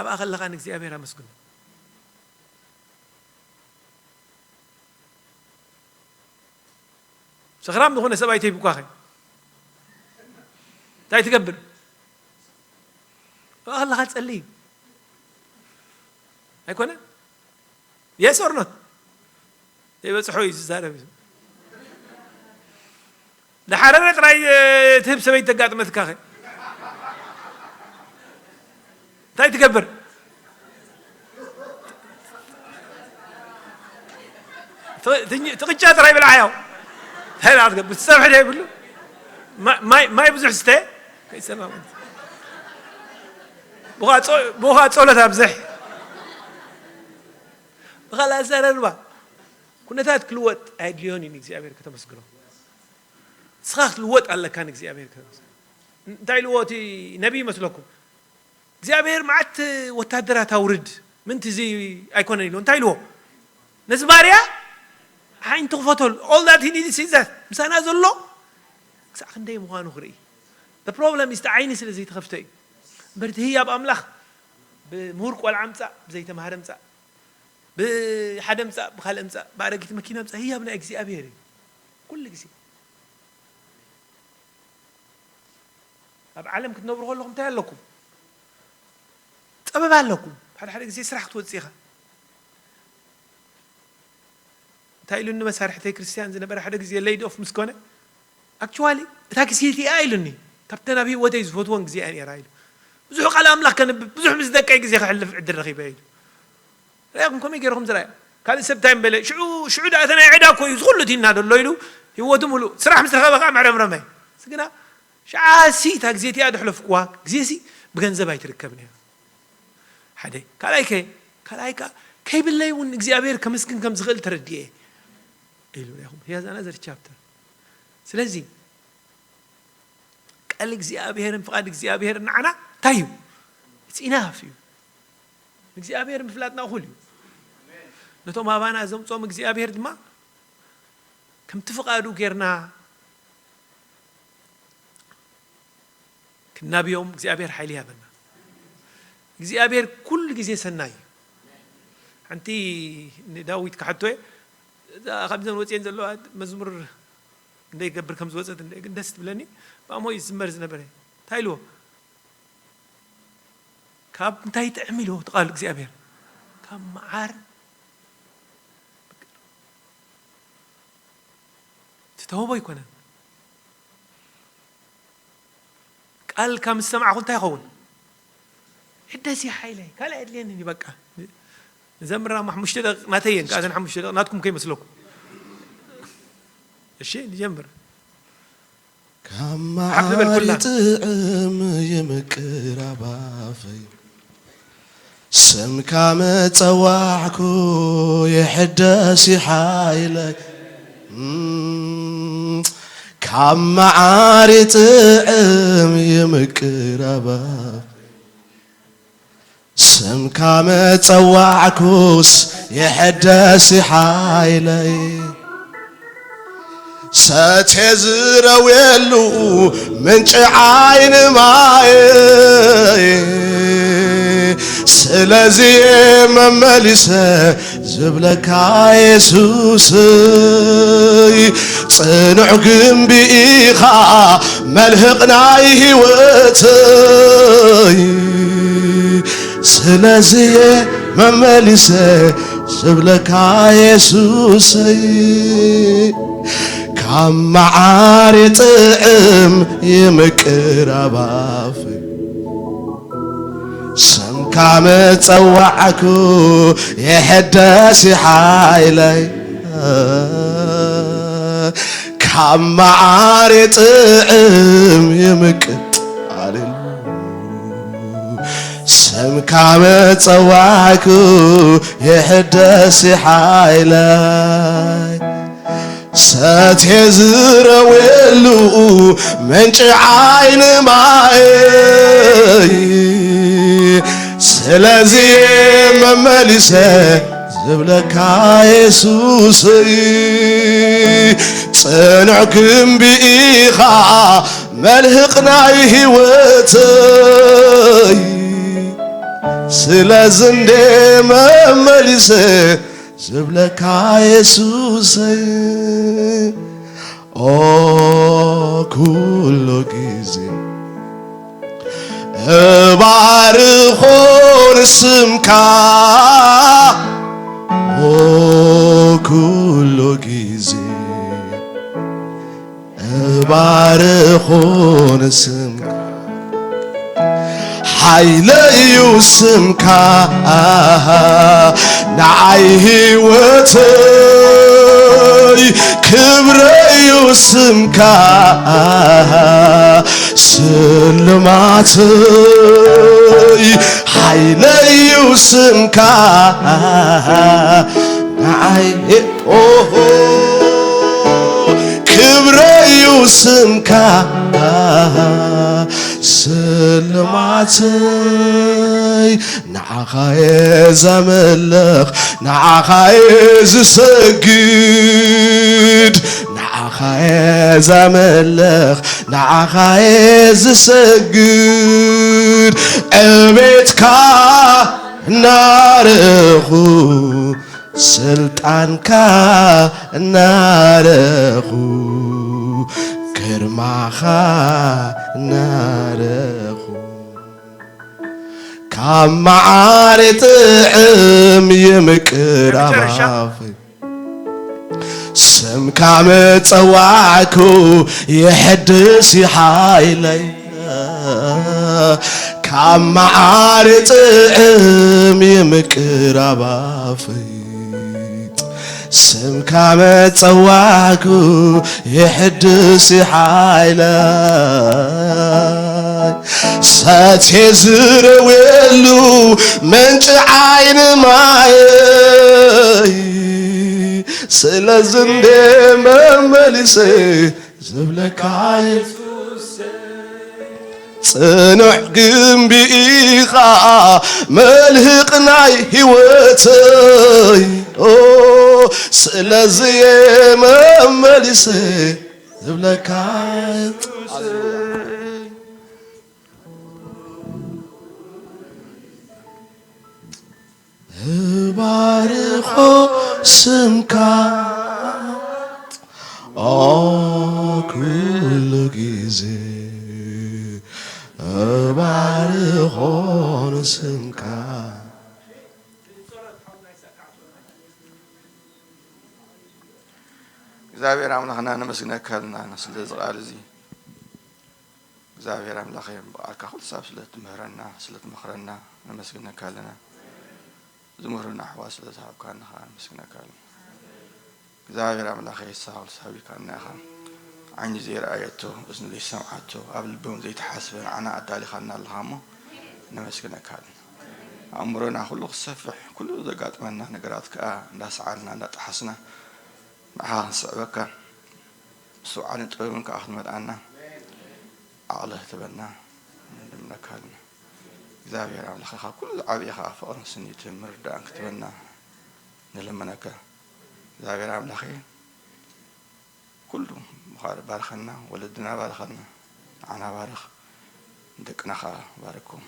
ኣብኣ ከለኻ ንእግዚኣብሔር ኣመስግኖ። ሰኽራም ዝኾነ ሰብኣይ ተይብኳኸ እንታይ ትገብር? ኣብኣ ከለኻ ጸልይ ኣይኮነ? Yes or not? ዘይበጽሖ እዩ ዝዛረብ። ዝሓረረ ጥራይ ትህብ ሰበይቲ ተጋጥመትካ ኸ እንታይ ትገብር? ትቕጫ ጥራይ ብልዓያው። እንታይ ደኣ ትገብር? ትጸብሒ ዶ ይብሉ? ማይ ብዙሕ ስተ ከይሰማ። ብኻ ጸሎት ኣብዝሕ። ብኻልእ ኣዘራርባ ኩነታት ክልወጥ ኣየድልዮን እዩ ንእግዚኣብሔር ከተመስግኖ። ንስኻ ክትልወጥ ኣለካ ንእግዚኣብሔር ከተመስግኖ። እንታይ ኢልዎ እቲ ነቢይ ይመስለኩም? እግዚኣብሔር መዓት ወታደራት ኣውርድ፣ ምንቲ እዚ ኣይኮነን ኢልዎ። እንታይ ኢልዎ? ነዚ ባርያ ዓይኒ ትኽፈተሉ። All that he needs is that ምሳና ዘሎ ክሳዕ ክንደይ ምዃኑ ክርኢ። The problem is እቲ ዓይኒ ስለ ዘይተኸፍተ እዩ። እምበር እቲ ህያብ ኣምላኽ ብምሁር ቆልዓ ምጻእ፣ ብዘይተማህረ ምጻእ፣ ብሓደ ምጻእ፣ ብኻልእ ምጻእ፣ ብኣረጊት መኪና ምጻእ፣ ህያብ ናይ እግዚኣብሔር እዩ። ኩሉ ግዜ ኣብ ዓለም ክትነብሩ ከለኹም እንታይ ኣለኩም? ጸበባ ኣለኩም። ሓደ ሓደ ግዜ ስራሕ ክትወጽእ ኢኻ። እንታይ ኢሉኒ መሳርሕተይ ክርስትያን ዝነበረ ሓደ ግዜ laid off ምስ ኮነ፣ actually እታ ግዜ እቲኣ ኢሉኒ፣ ካብተን ኣብ ህይወተይ ዝፈትወን ግዜ እያ ነይራ ኢሉ። ብዙሕ ቃል ኣምላኽ ከንብብ፣ ብዙሕ ምስ ደቀይ ግዜ ከሕልፍ ዕድል ረኺበ ኢሉ። ርኣኹም ከመይ ገይርኹም ዝረኣዩ? ካልእ ሰብ እንታይ ምበለ? ሽዑ ሽዑ ደኣ እቲ ናይ ዕዳ እኮ እዩ ዝኹሉ እቲ እናደሎ ኢሉ ህይወቱ ሙሉእ ስራሕ ምስ ረኸበ ከዓ መዕረምረመ። እዚ ግና ሽዓሲ እታ ግዜ እቲኣ ደሕለፍኩዋ ግዜሲ ብገንዘብ ኣይትርከብን እያ። ሓደ ካልኣይ ከ ካልኣይ ከዓ ከይብለይ እውን እግዚኣብሔር ከመስግን ከም ዝኽእል ተረዲኤ ኢሉ። ርኣኹም here's another chapter። ስለዚ ቃል እግዚኣብሔርን ፍቓድ እግዚኣብሔርን ንዓና እንታይ እዩ? It's enough እዩ። እግዚኣብሔር ምፍላጥና እኹል እዩ። ነቶም ኣባና ዘምጾም እግዚኣብሔር ድማ ከምቲ ፍቓዱ ጌርና ክንናብዮም እግዚኣብሔር ሓይሊ ይሃበና። እግዚኣብሔር ኩሉ ግዜ ሰናይ እዩ። ሓንቲ ንዳዊት ክሓቶ እየ። እዛ ካብዘን ወፅየን ዘለዋ መዝሙር እንደ ይገብር ከም ዝወፀት እንደ ግን ደስ ትብለኒ። ብኣሞ እዩ ዝዝመር ዝነበረ። እንታይ ኢልዎ? ካብ እንታይ ጥዕም ኢልዎ እቲ ቃል እግዚኣብሔር? ካብ መዓር። ትተውቦ ኣይኮነን። ቃልካ ምስ ሰማዕኹ እንታይ ይኸውን? ሕደሲ ሓይለይ ካልእ ኣድልየኒ በቃ። ንዘምራ ሓሙሽተ ደቂቕ ናተየን፣ ከኣ እዘን ሓሙሽተ ደቂቕ ናትኩም ከይመስለኩም። እሺ ንጀምር። ካብ ሓፍ ንበል ኩልና። መዓር ጥዕም ይምቅር ኣባፈይ፣ ስምካ መጸዋዕኩ ይሕደስ ሓይለይ። እም፣ ካብ መዓር ጥዕም ይምቅር ኣባፈይ፣ ስምካ መጸዋዕኩስ ይሕደስ ሓይለይ። ሰቴ ዝረውየሉ ምንጪ ዓይኒ ማየይ፣ ስለዚ መመሊሰ ዝብለካ የሱሰይ፣ ጽኑዕ ግንቢ ኢኻ መልህቕ ናይ ህይወተይ። ስለዚየ መመሊሰ ዝብለካ የሱሰይ፣ ካብ መዓር ጥዕም ይምቅር ኣባፈይ። ስምካ መጸዋዕኩ የሕደስ ሓይለይ። ካብ መዓር ጥዕም ይምቅር። ሃሌሉያ። ስምካ መጸዋዕኩ የሕደስ ሓይለይ። ሰቴ ዝረውየሉ ምንጪ ዓይኒ ማየይ፣ ስለዚ መመሊሰ ዝብለካ የሱሰይ፣ ጽኑዕ ግንቢ ኢኻ መልህቕ ናይ ህይወተይ። ስለዚ እንደ መመሊሰ ዝብለካ የሱሰይ፣ ኦ ኩሉ ግዜ እባርኾ ንስምካ፣ ኦ ኩሉ ግዜ እባርኾ ንስምካ። ሓይለዩ ስምካ፣ ንዓይ ህይወተይ ክብረዩ ስምካ፣ ስልማተይ ሓይለዩ ስምካ፣ ንዓይ ኦሆ ክብረዩ ስምካ፣ ስልማተይ ንዓኻየ ዘምልኽ፣ ንዓኻየ ዝሰግድ፣ ንዓኻየ ዘምልኽ፣ ንዓኻየ ዝሰግድ፣ ዕቤትካ እናረኹ፣ ስልጣንካ እናረኹ፣ ግርማኻ እናረኹ፣ ካብ መዓር ጥዕም ይምቅር መጨረሻ። ኣፋፈይ። ስምካ ምጸዋዕኩ ይሕድስ ሓይለይ፣ ካብ መዓር ጥዕም ይምቅር ኣፋፈይ። ስምካ ምጸዋዕኩ ይሕድስ ሓይለይ፣ ሰትየ ዝረውየሉ ምንጪ ዓይኒ ማየይ። ስለዚ እንደ መመሊሰ ዝብለካ የሱስ፣ ጽኑዕ ግምቢ ኢኻ መልህቕ ናይ ህይወተይ። ኦ፣ ስለዚ እየ መመሊሰ ዝብለካ የሱስ። እባርኾ ስምካ፣ ኦ፣ ኩሉ ግዜ እባርኾ ንስምካ። እግዚኣብሔር ኣምላኽና ነመስግነካ ኣለና ስለዚ ቃል እዚ። እግዚኣብሔር ኣምላኸ ብቃልካ ኩሉ ሳብ ስለ ትምህረና፣ ስለ ትመኽረና ነመስግነካ ኣለና። ዝምህሩና ኣሕዋት ስለ ዝሃብካና ኸዓ ነመስግነካ ኣለና። እግዚኣብሔር ኣምላኸ ንስኻ ኩሉ ሳብ ሂብካና ኢኻ። ዓይኒ ዘይረኣየቶ፣ እዝኒ ዘይሰምዓቶ፣ ኣብ ልቢ እውን ዘይተሓስበ ንዓና ኣዳሊኻና ኣለኻ እሞ ነመስግነካ ኣለና። ኣእምሮና ኩሉ ክሰፍሕ፣ ኩሉ ዘጋጥመና ነገራት ከኣ እንዳሰዓልና፣ እንዳጠሓስና፣ ንዓኻ ክንስዕበካ፣ ምስትውዓልን ጥበብን ከኣ ክትመልኣና፣ ዓቕሊ ክትህበና ንልምነካ ኣለና። እግዚኣብሔር ኣምላኽ፣ ካብ ኩሉ ዝዓበየ ከኣ ፍቕርን ስኒትን ምርዳእን ክትህበና ንልምነካ። እግዚኣብሔር ኣምላኸ፣ ኩሉ ባርኸና፣ ወለድና ባርኸና፣ ንዓና ባርኽ፣ ንደቅና ከኣ ባርኮም።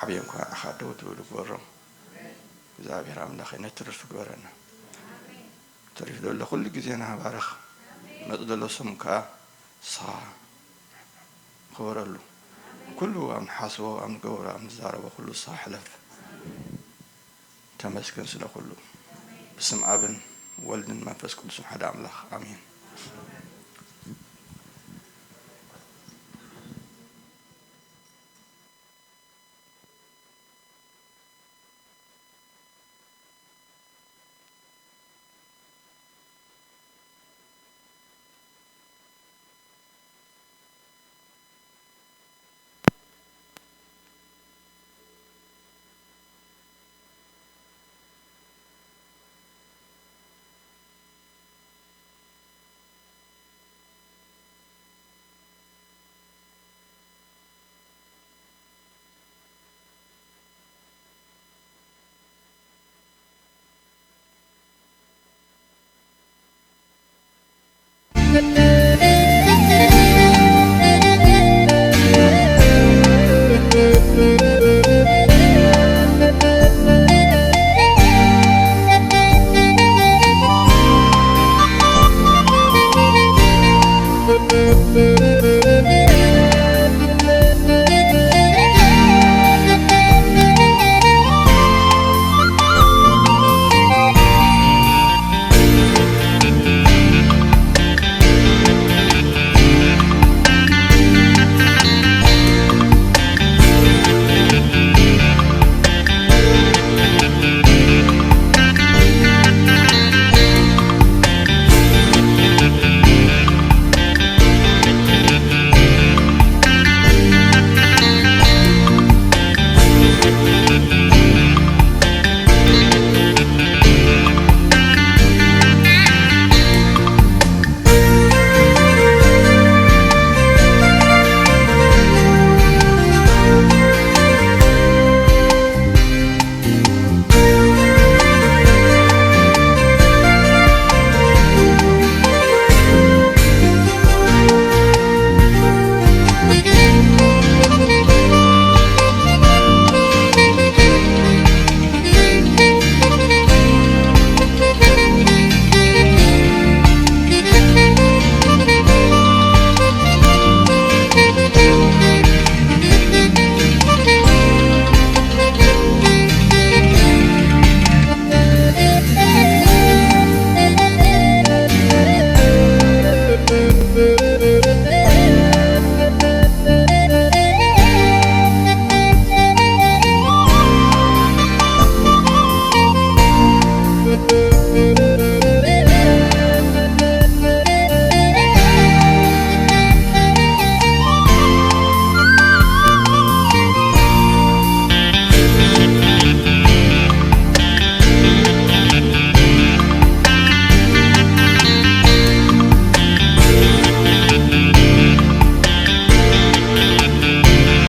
ዓብዮም ከኣ ንዓኻ ደው ዝብሉ ግበሮም። እግዚኣብሔር ኣምላኸ፣ ነትርፍ ግበረና። ተሪፍ ዘሎ ኩሉ ግዜና ባርኽ። መጽእ ዘሎ ስም ከኣ ንስኻ ክበረሉ። ኩሉ ኣብ ንሓስቦ፣ ኣብ ንገብሮ፣ ኣብ ንዛረቦ ኩሉ ንስኻ ሕለፍ። ተመስገን ስለ ኩሉ። ብስም ኣብን ወልድን መንፈስ ቅዱስን ሓደ ኣምላኽ ኣሜን።